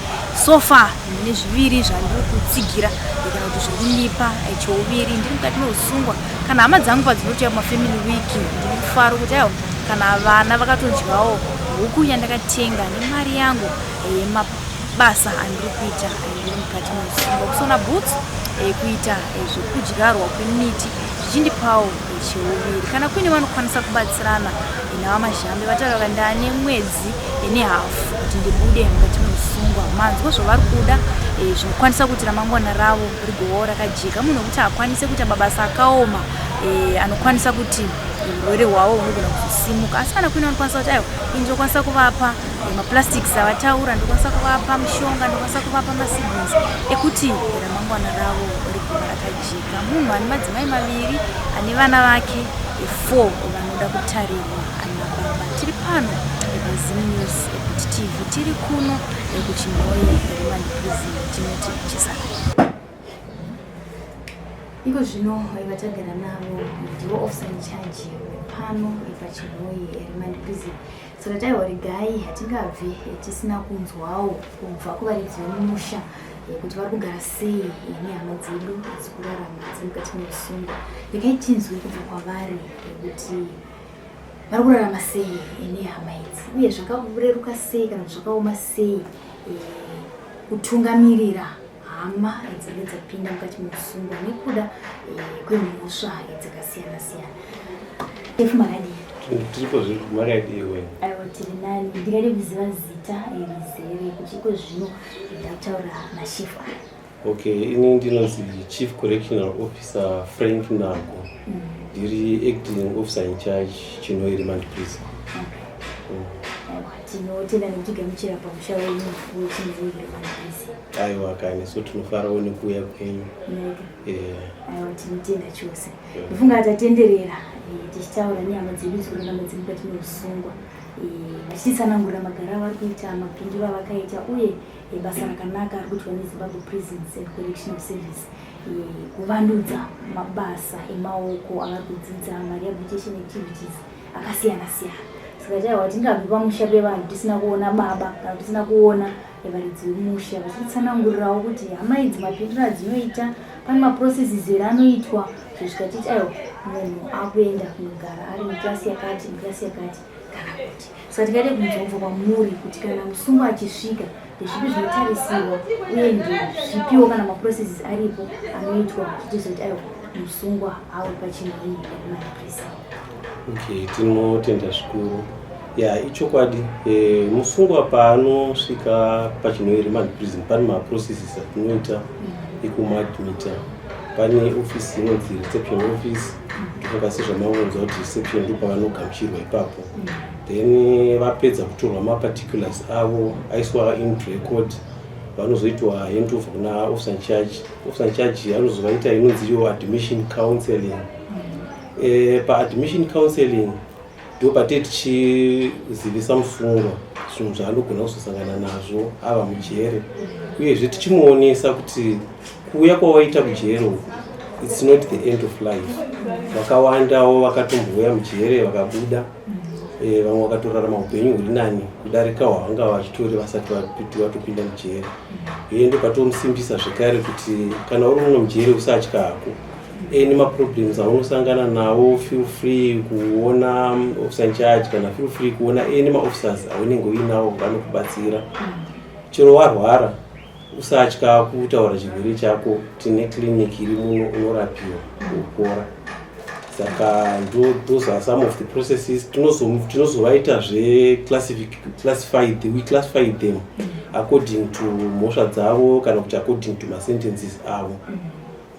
so far ndine zviviri zvandiri kutsigira kana kuti zviri kundipa chouviri. Ndiri mukati meusungwa. Kana hama dzangu padzinotouya kumafamily week, ndine mufaro kuti aiwa, kana vana vakatodyawo huku yandakatenga nemari yangu yemabasa andiri kuita ndiri mukati meusungwa, kusona boots, kuita zvekudyarwa kwemiti, zvichindipawo cheuviri." Kana kuine vanokwanisa kubatsirana navaMazhambe, vataura vaka, "Ndane mwedzi nehafu kuti ndibude mukati meusungwa." Manzwa zvavari kuda, zvinokwanisa kuti ramangwana ravo rigovawo rakajeka. Munhu wekuti haakwanise kuita mabasa akaoma, anokwanisa kuti urwere hwavo hunogona kuzosimuka, asi kana kuine vanokwanisa kuti, "Aiwa, ini ndinokwanisa kuvapa maplastics avataura, ndokwanisa kuvapa mishonga, ndokwanisa kuvapa maseedlings ekuti ramangwana ravo rigova rakajeka." Munhu ane madzimai maviri, ane vana vake 4 vanoda kutarirwa nababa. Tiri pano paZim News TV, tiri kuno kuChinhoyi Remand Prison. Tinoti chisara iko zvino vatagara navo ndivo officer in charge pano paChinhoyi Remand Prison. Saka taiwa, regai, hatingabvi tisina kunzwawo kubva kuvaridzi vemusha kuti vari kugara sei nehama dzedu dzikurarama dziri mukati meusungwa. Regai tinzwe kubva kwavari kuti vari kurarama sei nehama idzi, uye zvakareruka sei kana kuti zvakaoma sei kutungamirira hama dzinenge dzapinda mukati meusungwa nekuda kwemhosva dzakasiyana siyana. Chef, makadii? Tiripo zviri, makadii wena? Aiwa, tiri nani. Ndingade kuziva zita rizere kuti iko zvino ndakutaura nachief aya. Okay, ini ndinonzi Chief Correctional Officer Frank Nago. Ndiri acting officer in charge, Chinhoyi Remand Prison. Aiwa, tinotenda nekutigamuchira pamusha wenyu weChinhoyi Remand Prison. Aiwa kani, so tinofarawo nekuuya kwenyu. Aiwa, tinotenda chose. Ndofunga tatenderera tichitaura nehama dzedu dzikurarama dziri mukati meusungwa, vachititsanangurira magaro avari kuita, mapindiro avakaita, uye basa rakanaka ari kuitwa neZimbabwe Prisons and Correctional Service kuvandudza mabasa emaoko avari kudzidza, marehabilitation activities akasiyana siyana. Saka taiwa, tingabvi pamusha pevanhu tisina kuona baba kana tisina kuona varidzi vemusha vachititsanangurirawo kuti hama idzi mapindiro adzinoita, pane maprocesses here anoitwa zvisvika titi, aiwa, munhu akuenda kunogara ari muclass yakati, muclass yakati kana kuti. Saka tikade kunzwa kubva kwamuri kuti kana musungwa achisvika, ndezvipi zvinotarisirwa uye ndezvipiwo kana maprocesses aripo anoitwa zvichizoti, aiwa, musungwa auri paChinhoyi Remand Prison. Okay, tinotenda zvikuru. Ya, ichokwadi, musungwa paanosvika paChinhoyi Remand Prison, pane maprocesses atinoita ekumuadmita. Pane office inonzi reception office. Ndofunga sezvamangonzwa kuti reception ndo pavanogamuchirwa ipapo. Then vapedza kutorwa maparticulars avo, aiswa in record, vanozoitwa handover kuna officer in charge. Officer in charge anozovaita inonzi iyo admission counseling. Paadmission counseling ndo patee tichizivisa musungwa zvinhu zvaanogona kuzosangana nazvo ava mujere, uyezve tichimuonesa kuti kuuya kwawaita kujere uku, it's not the end of life. Vakawandawo vakatombouya mujere vakabuda, vamwe vakatorarama upenyu huri nani kudarika hwavanga vachitori vasati vatopinda mujere. Uye ndopatomusimbisa zvekare kuti kana uri muno mujere, usatya hako. Any maproblems aunosangana nawo, feel free kuona officer in charge kana feel free kuona any maofficers aunenge uinawo, vanokubatsira. Chero warwara, usatya kutaura chirwere chako. Tine clinic iri muno, unorapiwa upora. Saka those are some of the processes. Tinozovaitazve we classify them according to mhosva dzavo kana kuti according to masentences avo.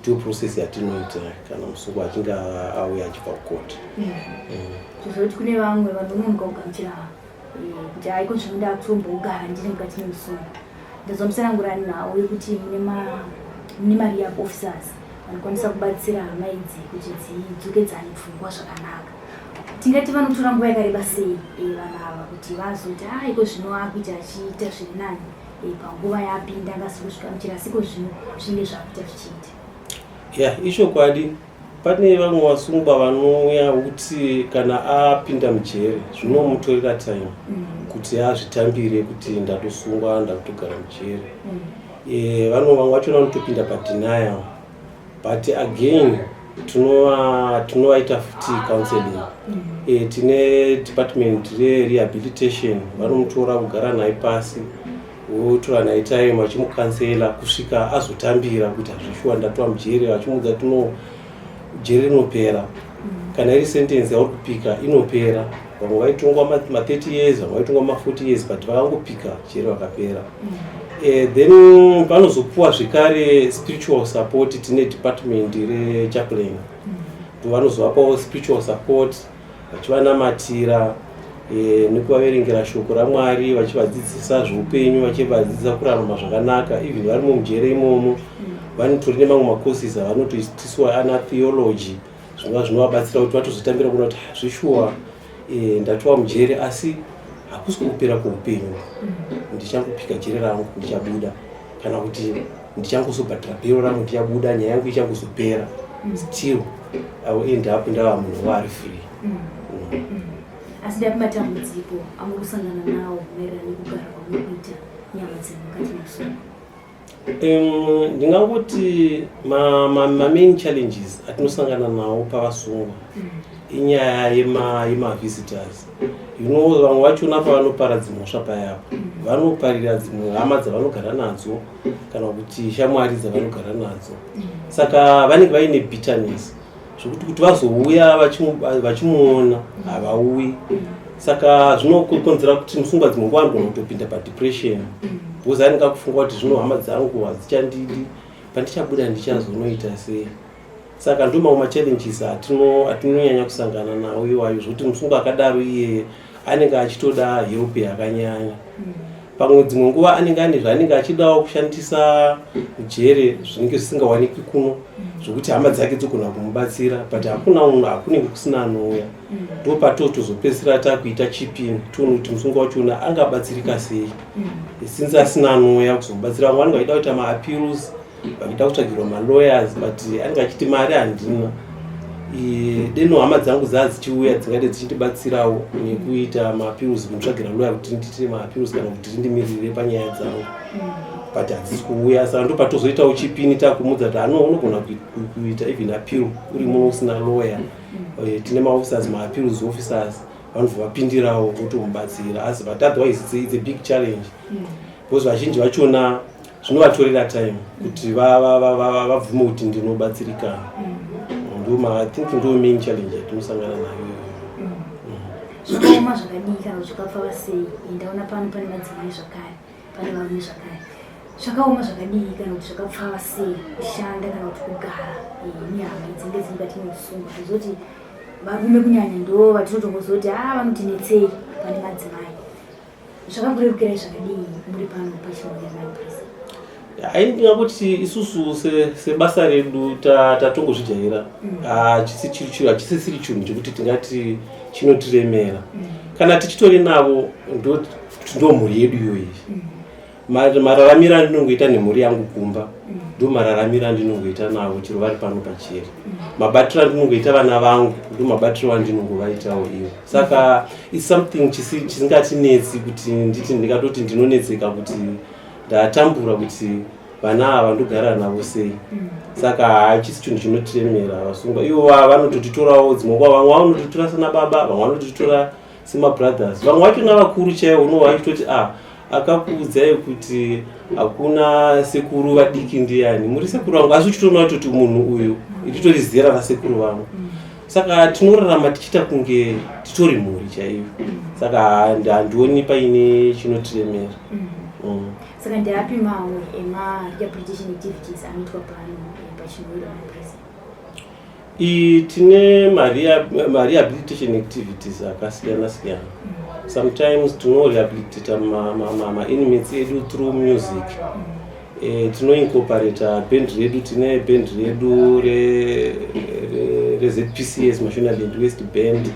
Ndiyo process yatinoita kana musungwa achinge auya achibva kukoti. Zvozoti kune vamwe vanononoka kugamuchira Kuti haiko zvino ndakutombogara ndiri mukati memusungo. Ndazomusanangura nhau yekuti mune marehab officers vanokwanisa kubatsira hama idzi kuti dzidzokedzane pfungwa zvakanaka. Tingati vanotora nguva yakareba sei vanhu ava kuti vazoti haiko zvino akuita achiita zviri nani panguva yaapinda angasi kusvika muchirasiko, zvino zvinenge zvakuita zvichiita? Ya, ichokwadi, pane vamwe vasungwa vanouya kuti kana apinda mujere zvinomutorera time kuti azvitambire kuti ndatosungwa, ndakutogara mujere. Vamwe vachona vanotopinda padenial, but again tinovaita futi counseling. Tine department rerehabilitation, vanomutora kugara naye pasi, votora naye time vachimucounsela kusvika azotambira kuti hazvishuwa, ndatova mujere. Vachimuudza tino jere rinopera, kana iri sentence yauri kupika inopera. Vamwe vaitongwa ma30 years, vamwe vaitongwa ma40 years, but vakangopika jere vakapera. Then panozopuwa zvekare spiritual support. Tine department rechaplain, vanozovapawo spiritual support vachivanamatira nekuvaverengera shoko raMwari, vachivadzidzisa zveupenyu, vachivadzidzisa kurarama zvakanaka even varimo mujere imomo. Vanotori nemamwe macourses avanotoitiswa ana theology, zvinova zvinovabatsira kuti vatozotambira kuona kuti zvishuwa, ndatova mujere asi hakusi kukupera kweupenyu. Ndichangopika jere rangu ndichabuda, kana kuti ndichangozobhadhara bhero rangu ndichabuda, nyaya yangu ichangozopera. Still I will end up ndava munhu waari free. Asi ndapi matambudziko amuri kusangana nawo maererano nekugara kwamuri kuita nyama dzemukati memusungo? Ndingangoti mamain challenges atinosangana nawo pavasungwa inyaya yemavisitors. Vamwe vachona pavanopara dzimhosva payapa, vanoparira dzimwe hama dzavanogara nadzo kana kuti shamwari dzavanogara nadzo, saka vanenge vaine bitterness zvokuti kuti vazouya vachimuona havauyi. Saka zvinokonzera kuti musungwa dzimwe nguva anogona kutopinda padepression, because anenge akufunga kuti zvino hama dzangu hadzichandidi, pandichabuda ndichazonoita sei? Saka ndo mamwe machallenges atinonyanya kusangana nawo iwayo, zvokuti musungwa akadaro iyeye anenge achitoda help yakanyanya. Pamwe dzimwe nguva anenge ane zvaanenge achidawo kushandisa mujere zvinenge zvisingawanikwi kuno, zvokuti hama dzake dzogona kumubatsira, but hakuna munhu, hakunenge kusina anouya. Ndo patotozopedzisira takuita chip in, tione kuti musungwa wachona angabatsirika sei since asina anouya kuzomubatsira. Vamwe vanenge vachida kuita maappeals, vachida kutsvagirwa malawyers, but anenge achiti mari handina. Deno hama dzangu dzaa dzichiuya dzingade dzichindibatsirawo nekuita maappeals, kunditsvagira lawyer kuti ndiite maappeals kana kuti rindimirire panyaya dzangu, but hadzisi kuuya. Saka ndo patozoitawo chip in, takumudza kuti ano unogona kuita even appeal uri muno usina lawyer. Tine maofficers, maappeals officers, vanobva vapindirawo votomubatsira. Asi but otherwise it's a big challenge, because vazhinji vachona zvinovatorera time kuti vabvume kuti ndinobatsirikana. Ndo I think ndo main challenge yatinosangana nayo iyoyo. Zvakaoma zvakadii kana kuti zvakapfava sei? Ndaona pano pane madzimai zvakare, pane varume zvakare. Zvakaoma zvakadii kana kuti zvakapfava sei kushanda kana kuti kugara nehama dzinenge dziri mukati meusungwa? Tozoti varume kunyanya ndo vatinotombozoti a vanotinetsei pane madzimai. Zvakamborerukirai zvakadii muri pano paChinhoyi Remand Prison? Hai, ndingakuti isusu sebasa redu tatongozvijaira. Hachisisiri chinhu chekuti tingati chinotiremera. Kana tichitori navo ndo mhuri yedu iyoyi. Mararamiro andinongoita nemhuri yangu kumba ndo mararamiro andinongoita navo chero vari pano pajeri. Mabatiro andinongoita vana vangu ndo mabatiro andinongovaitawo ivo. Saka it's something chisingatinetsi kuti nditi ndingatoti ndinonetseka kuti ndatambura kuti vana ava ndogara navo sei. Saka hachisi chinhu chinotiremera. Vasungwa ivo vanototitorawo dzimwe nguva, vamwe vanototitora sana baba, vamwe vanototitora semabrothers, vamwe vachona vakuru chaivo unova vachitoti a akakuudzai kuti hakuna sekuru vadiki ndiani, muri sekuru vangu, asi uchitoona kutoti munhu uyu ritori zera rasekuru vangu. Saka tinorarama tichiita kunge titori mhuri chaiyo. Saka handioni paine chinotiremera. Saka ndeapi mamwe ema-rehabilitation activities anoitwa pano paChinhoyi Remand Prison? Tine marehabilitation activities akasiyana siyana. Sometimes tinorehabilitata mainmates edu through music. Tinoincorporata band redu. Tine band redu reZPCS Mashonaland West Band.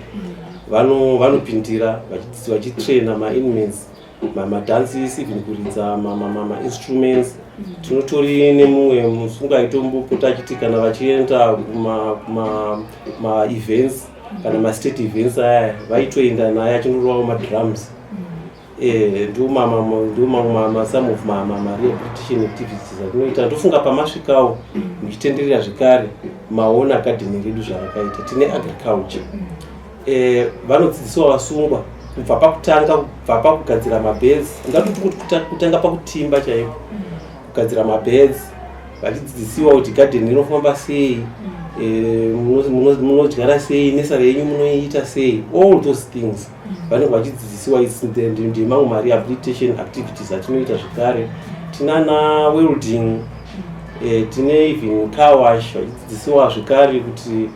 Vanopindira vachitraina mainmates madances, even kuridza mainstruments. Tinotori nemumwe musungwa aitombopota achiti kana vachienda kumaevents kana mastate events aya, vaitoenda naye achindorovawo madrums. Ndo mamwe some of marehabilitation activities atinoita. Ndofunga pamasvikawo muchitenderera zvekare, maona gadheni redu zvarakaita. Tine agriculture. Vanodzidziswa vasungwa kubva pakutanga, kubva pakugadzira mabeds, ngatoti kutanga pakutimba chaiko, kugadzira mabeds, vachidzidzisiwa kuti gadheni rinofamba sei, munodyara sei, nursery yenyu munoiita sei. All those things vanenge vachidzidzisiwa. Ndemamwe marehabilitation activities atinoita zvekare. Tinana welding, tine even car wash. Vachidzidzisiwa zvekare kuti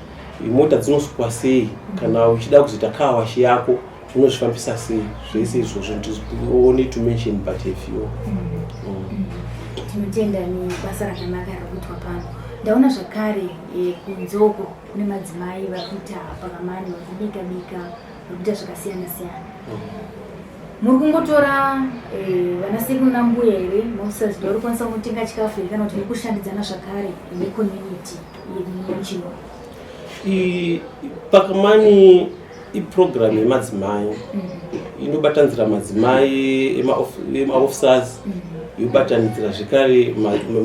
mota dzinosukwa sei, kana uchida kuzoita car wash yako unozvifambisa sei. Zvese izvozvo, only to mention but a few. Tinotenda nebasa rakanaka riri kuitwa pano. Ndaona zvakare kunze uko kune madzimai vari kuita pakamani, vari kubika bika, vari kuita zvakasiyana siyana. Muri kungotora vana sekuru nambuya here, maofficers vari kukwanisa kunotenga chikafu here, kana kuti muri kushandidzana zvakare necommunity yemuchino? Pakamani iprogram yemadzimai inobatanidzira madzimai emaofficers, yobatanidzira zvekare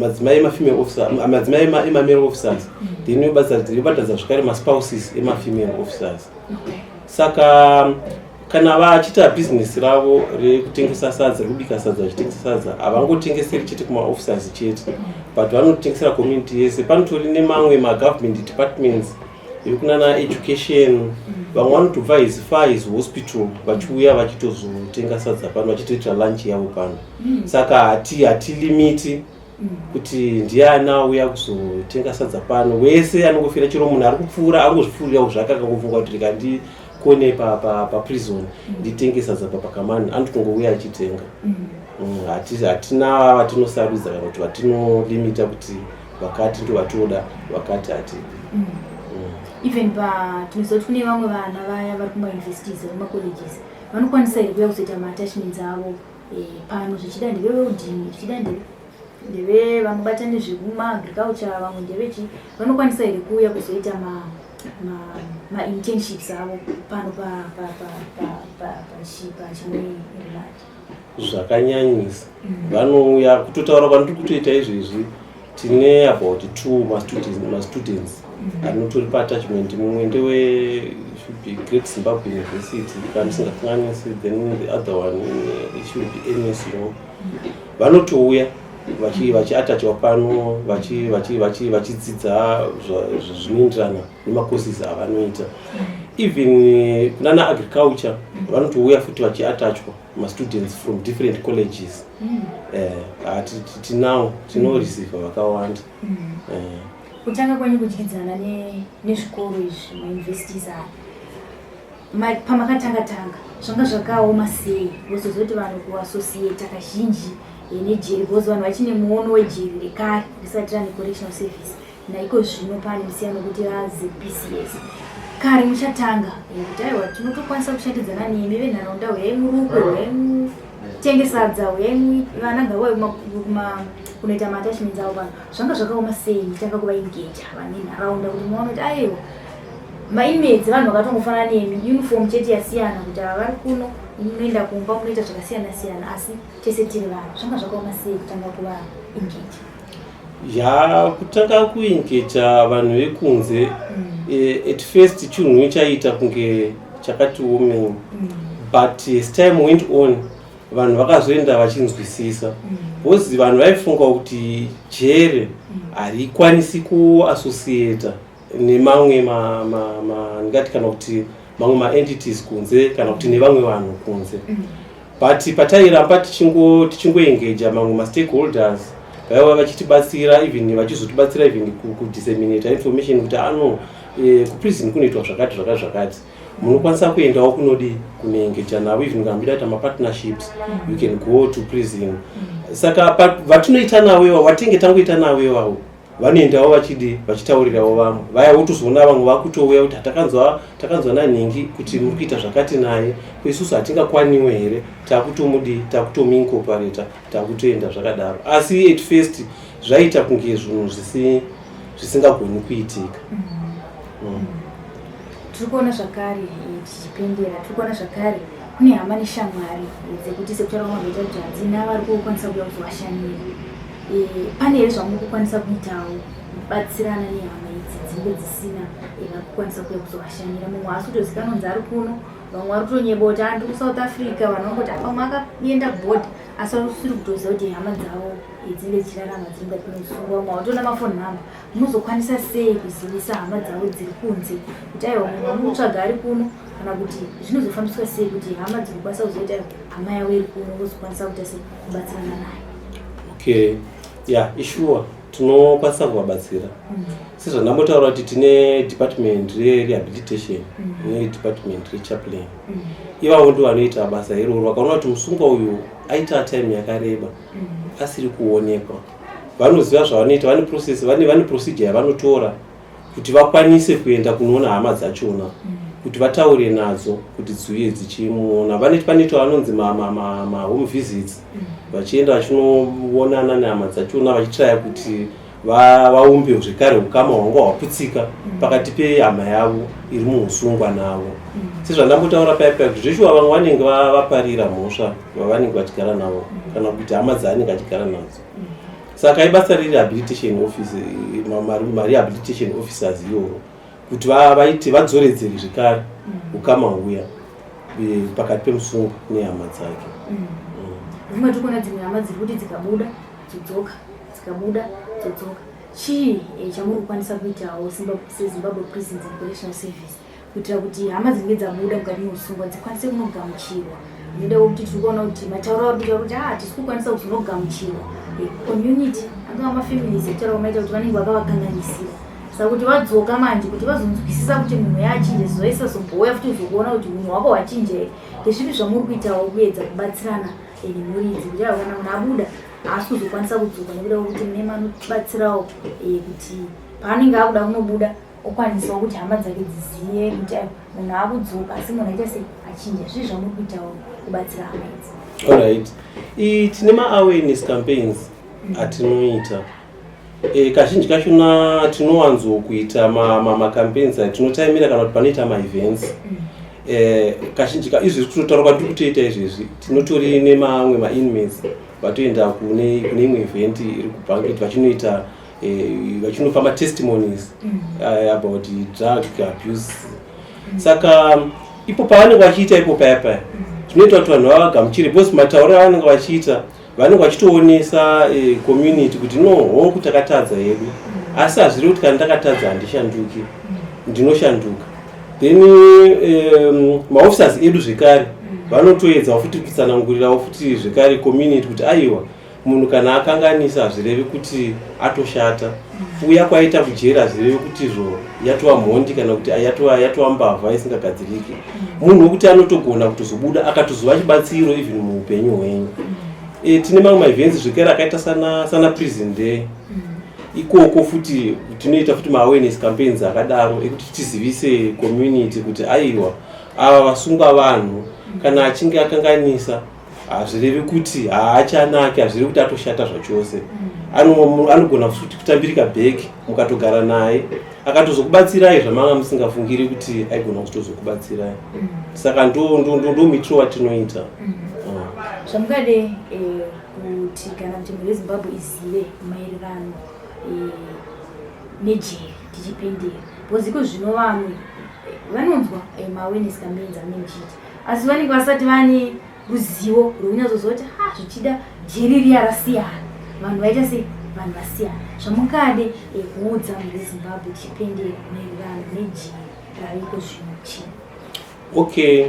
madzimai emafemale officer, madzimai emamale officers, then yobatanidza zvekare maspouses emafemale officers. Saka kana vachiita bhizinesi ravo rekutengesa sadza, rekubika sadza, vachitengesa sadza, havangotengeseri chete kumaofficers chete, but vanotengesera community yese. Panotori nemamwe magovernment departments ekunana education. Vamwe vanotobva as far as hospital vachiuya vachitozotenga sadza pano, vachitoitira lunch yavo pano. Saka hatilimiti kuti ndiani auya kuzotenga sadza pano. Wese anongofira, chero munhu ari kupfuura angozvipfuurirawo zvake, akangofunga kuti rega ndikone paprison nditenge sadza paPakamani, anotongouya achitenga. Hatina vatinosarudza kana kuti vatinolimita kuti vakati ndo vatoda, vakati hatidi. Even pa tinoziva kuti kune vamwe vana vaya vari kumauniversities, vemacolleges, vanokwanisa here kuuya kuzoita maattachments avo pano? Zvichida ndeve welding, zvichida ndeve vanobata nezvekumaagriculture, vamwe ndevechi. Vanokwanisa here kuuya kuzoita mainternships avo pano pachimwe remand? Zvakanyanyisa, vanouya. Kutotaura kwandiri kutoita izvezvi, tine about two mastudents anotori paattachment. Mumwe ndewe, should be Great Zimbabwe University kana ndisingakanganisi, then the other one, it should be NSU. Vanotouya vachiattachiwa pano, vachidzidza zvinoenderana nemacourses avanoita. Even kunana agriculture vanotouya futi vachiattachwa, mastudents from different colleges. Tinawo, tinoreceiva vakawanda. Kutanga kwenyu kudyidzana nezvikoro izvi, mauniversities aya, pamakatanga tanga zvanga zvakaoma sei? Wozozoti vanhu kuassociata kazhinji nejeri, because vanhu vachine muono wejeri rekare risati rane correctional service, naiko zvino pane musiyano kuti raZPCS. Kare muchatanga kuti aiwa, tinotokwanisa kushandidzana nemi venharaunda, huyai murukwe, huyai mutenge sadza, huyai vana ngavauye kunoita maattachments avo pano, zvanga zvakaoma sei mutanga kuvaengaja vane nharaunda kuti muone kuti aiwa, mainmates vanhu vakatongofanana nemi, uniform chete yasiyana, kuti ava vari kuno, munoenda kumba munoita zvakasiyana siyana, asi tese tiri vanhu? Zvanga zvakaoma sei kutanga kuvaengaja? Ya, kutanga kuengaja vanhu vekunze, at first chinhu chaiita kunge chakati omei, but as time went on vanhu vakazoenda vachinzwisisa, because vanhu vaifunga kuti jere harikwanisi kuassociata nemamwe ndingati kana kuti mamwe maentities kunze, kana kuti nevamwe vanhu kunze. But patairamba tichingoengeja mamwe mastakeholders, vaiva vachitibatsira, even vachizotibatsira even kudisseminata information kuti ano kuprison kunoitwa zvakati zvakati zvakati. Munokwanisa kuendawo kunodi kunoengeja navo, even kana muchida kuita mapartnerships, you can go to prison. Saka vatinoita navo ivavo, vatinge tangoita navo ivavo, vanoendawo vachidi vachitaurirawo vamwe vaya, wotozoona vamwe vakutouya kuti takanzwa takanzwa nanhingi kuti muri kuita zvakati naye, kuisusu hatingakwaniwe here? Takutomudi, takutomuincorporata, takutoenda zvakadaro. Asi at first zvaita kunge zvinhu zvisingagoni kuitika. Tiri kuona zvakare, tichipendera, tiri kuona zvakare kune hama neshamwari dzekuti, sekutaura kwamaita kuti hadzina vari kukwanisa kuuya kuzovashanyira. Pane here zvamuri kukwanisa kuitawo kubatsirana nehama idzi dzinenge dzisina vari kukwanisa kuuya kuzovashanyira? Mumwe haasi kutozikanwa kunzi ari kuno, vamwe vari kutonyeba kuti andiri kuSouth Africa, vanhu vangoti pamwe akaenda bhodha, asi vasiri kutoziva kuti hama dzavo dzinenge dzichirarama dziri mukati meusungwa. Vamwe havatoona mafoni number. Munozokwanisa sei kuzivisa hama dzavo dziri kunze kuti aiwa, munhu wamukutsvaga ari kuno? Kana kuti zvinozofambiswa sei kuti hama dzinokwanisa kuziva kuti aiwa, hama yavo iri kuno, vozokwanisa kuita sei kubatsirana nayo? Okay, yeah, isure tinokwanisa kuvabatsira. Sezvandambotaura kuti tine department rerehabilitation nedepartment rechaplain. Ivavo ndo vanoita basa iroro. Vakaona kuti musungwa uyu aita time yakareba asiri kuonekwa, vanoziva zvavanoita. Vane process, vane procedure yavanotora kuti vakwanise kuenda kunoona hama dzachona, kuti vataure nadzo kuti dziuye dzichimuona. Panoitwa vanonzi mahome visits, vachienda vachinoonana nehama dzachona, vachitraya kuti vaumbe zvekare ukama hwanga hwaputsika pakati pehama yavo iri muusungwa navo. Sezvandambotaura paya paya kuti zveshuwa vamwe vanenge vaparira mhosva vavanenge vachigara navo, kana kuti hama dzaanenge achigara nadzo. Saka ibasa rerehabilitation office, marehabilitation officers iroro, kuti vaite vadzoredzere zvekare ukama huya pakati pemusungwa nehama dzake. Zvimwe tiri kuona dzimwe hama dziri kuti dzikabuda dzodzoka, dzikabuda dzodzoka. Chii chamuri kukwanisa kuitawo seZimbabwe Prisons and Correctional Service kuitira kuti hama dzinenge dzabuda mukati meusungwa dzikwanise kunogamuchirwa? Inoda kuti tiri kuona kuti matauro ari kuita kuti hatisi kukwanisa kuzonogamuchirwa. Community, angava mafamilies, ekutaura kwamaita kuti vanenge vakavakanganisira, saka kuti vadzoka manje kuti vazonzwisisa kuti munhu yachinja, zoisazomboya futi uzokuona kuti unhu hwako hwachinja here? Ndezvipi zvamuri kuitawo kuedza kubatsirana nemhuri idzi kuti aiwa, kana munhu abuda haasi kuzokwanisa kudzoka, nekuda kwekuti mune manobatsirawo kuti paanenge akuda kunobuda okwanisawo kuti hama dzake dzizive kuti aiwa, munhu akudzoka, asi munhu aita sei, achinja? Zvii zvamuri kuitawo kubatsira hama idzi? Alright, tine maawareness campaigns atinoita. Kazhinji kachona tinowanzokuita macampaigns atinotaimira kana kuti panoita maevents. Kazhinji izvezvi kutotaura kwandiri kutoita izvezvi, tinotori nemamwe mainmates vatoenda kune imwe event iri kubanket, vachinoita vachinopa matestimonies about drug abuse. Saka ipo pavanenge vachiita ipo paya paya, zvinoita kuti vanhu vavagamuchire, because matauriro avanenge vachiita, vanenge vachitoonesa community kuti no, hongu, takatadza yedu, asi hazvirevi kuti kana ndakatadza handishanduki, ndinoshanduka. Then maofficers edu zvekare vanotoedzawo futi kutsanangurirawo futi zvekare community kuti aiwa, munhu kana akanganisa hazvirevi kuti atoshata. Uya kwaita kujera hazvirevi kuti zvo yatova mhondi kana kuti yatova mbavha isingagadziriki. Munhu wekuti anotogona kutozobuda akatozova chibatsiro even muupenyu hwenyu. Tine mamwe maevents zvekare akaita sana Prison Day. Ikoko futi tinoita futi maawareness campaigns akadaro ekuti tizivise community kuti aiwa, ava vasungwa vanhu, kana achinge akanganisa hazvirevi kuti haachanaki, hazvirevi kuti atoshata zvachose. Anogona futi kutambirika back, mukatogara naye akatozokubatsirai zvamanga musingafungiri kuti aigona kutozokubatsirai. Saka ndo mitiro watinoita. Zvamungade kuti kana kuti mhuri yeZimbabwe izive maererano nejeri tichipendera, because iko zvino vamwe vanonzwa maawareness campaigns amunenge muchiita, asi vanenge vasati vane ruzivo rwekunyatsoziva kuti ha, zvichida jeri riya rasiyana, vanhu vaita sei, vanhu vasiyana. Zvamungade kuudza mhuri yeZimbabwe tichipendera maererano nejeri raviko zvino chii? Okay.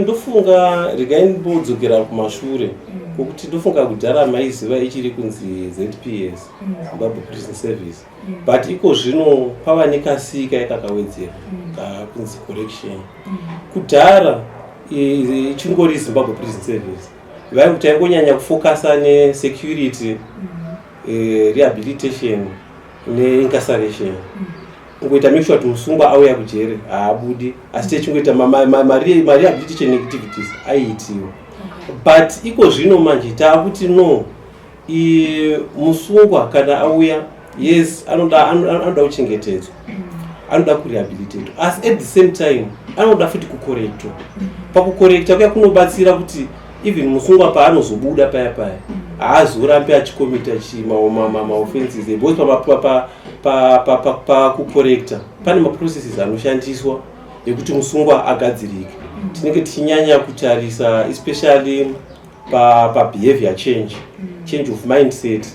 Ndofunga regai ndimbodzokera kumashure, kwokuti ndofunga kudhara maiziva ichiri kunzi ZPS, Zimbabwe Prison Service, but iko zvino pava nekasika yakakawedzera kakunzi correction. Kudhara ichingori Zimbabwe Prison Service, vaingu taingonyanya kufocusa nesecurity, rehabilitation neincarceration, kungoita make sure kuti musungwa auya kujere haabudi, asi techingoita marehabilitation activities aiitiwa. But iko zvino manje taakuti no, musungwa kana auya, yes, anoda kuchengetedzwa, anoda kurehabilitatwa, asi at the same time anoda futi kucorrectwa. Pakucorrecta kuya kunobatsira kuti even musungwa paanozobuda paya paya, haazorambi achicommita maoffences, because pakucorrecta pane maprocesses anoshandiswa ekuti musungwa agadzirike. Tinenge tichinyanya kutarisa especially pabehavior change, change of mindset,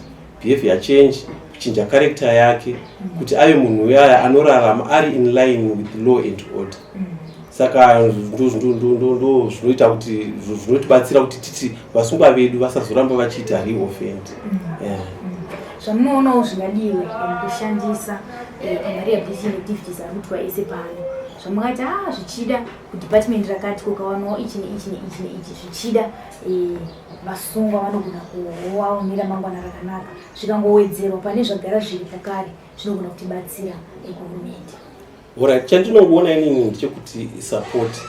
behavior change, kuchinja character yake kuti ave munhu uyaya anorarama ari in line with law and order. Saka ndo zvinoita kuti, zvinotibatsira kuti titi vasungwa vedu vasazoramba vachiita reoffend, yeah. Zvamunoonawo zvingadiwe mukushandisa pamarehabilitation activities ari kuitwa ese pano, zvamungati a zvichida kudepartment rakati kukawanawo ichi neichi neichi neichi, zvichida vasungwa vanogona kuvawo neramangwana rakanaka, zvikangowedzerwa pane zvagara zviripo kare, zvinogona kutibatsira kuhurumende? Alright, chandinongoona inini ndechekuti support.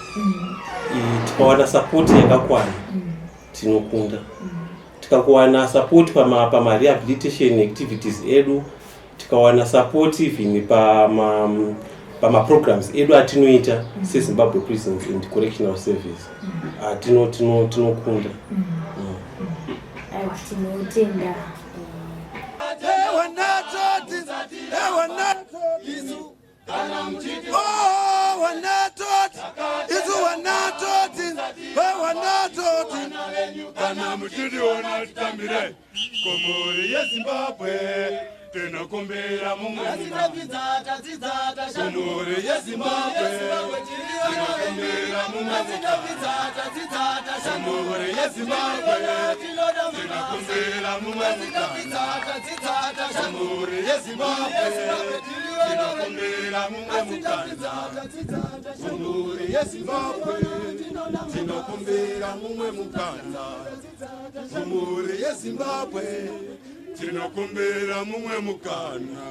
Tikawana support yakakwana, tinokunda. Tikakuwana support pamarehabilitation activities edu, tikawana support even pamaprograms edu atinoita seZimbabwe Prisons and Correctional Service, tinokunda. Aiwa, tinotenda. Wanatoti, wanatoti, oh, wanatoti, isu wanatoti, wanatoti. Kana muchitiona titambire kumhuri yeZimbabwe, tinokumbira mumwe kumhuri yeZimbabwe, tinokumbira mumwe kumhuri yeZimbabwe, tinokumbira mumwe kumhuri yeZimbabwe, tinokumbira mumwe mukana kumhuri yeZimbabwe, tinokumbira mumwe mukana kumhuri yeZimbabwe, tinokumbira mumwe mukana.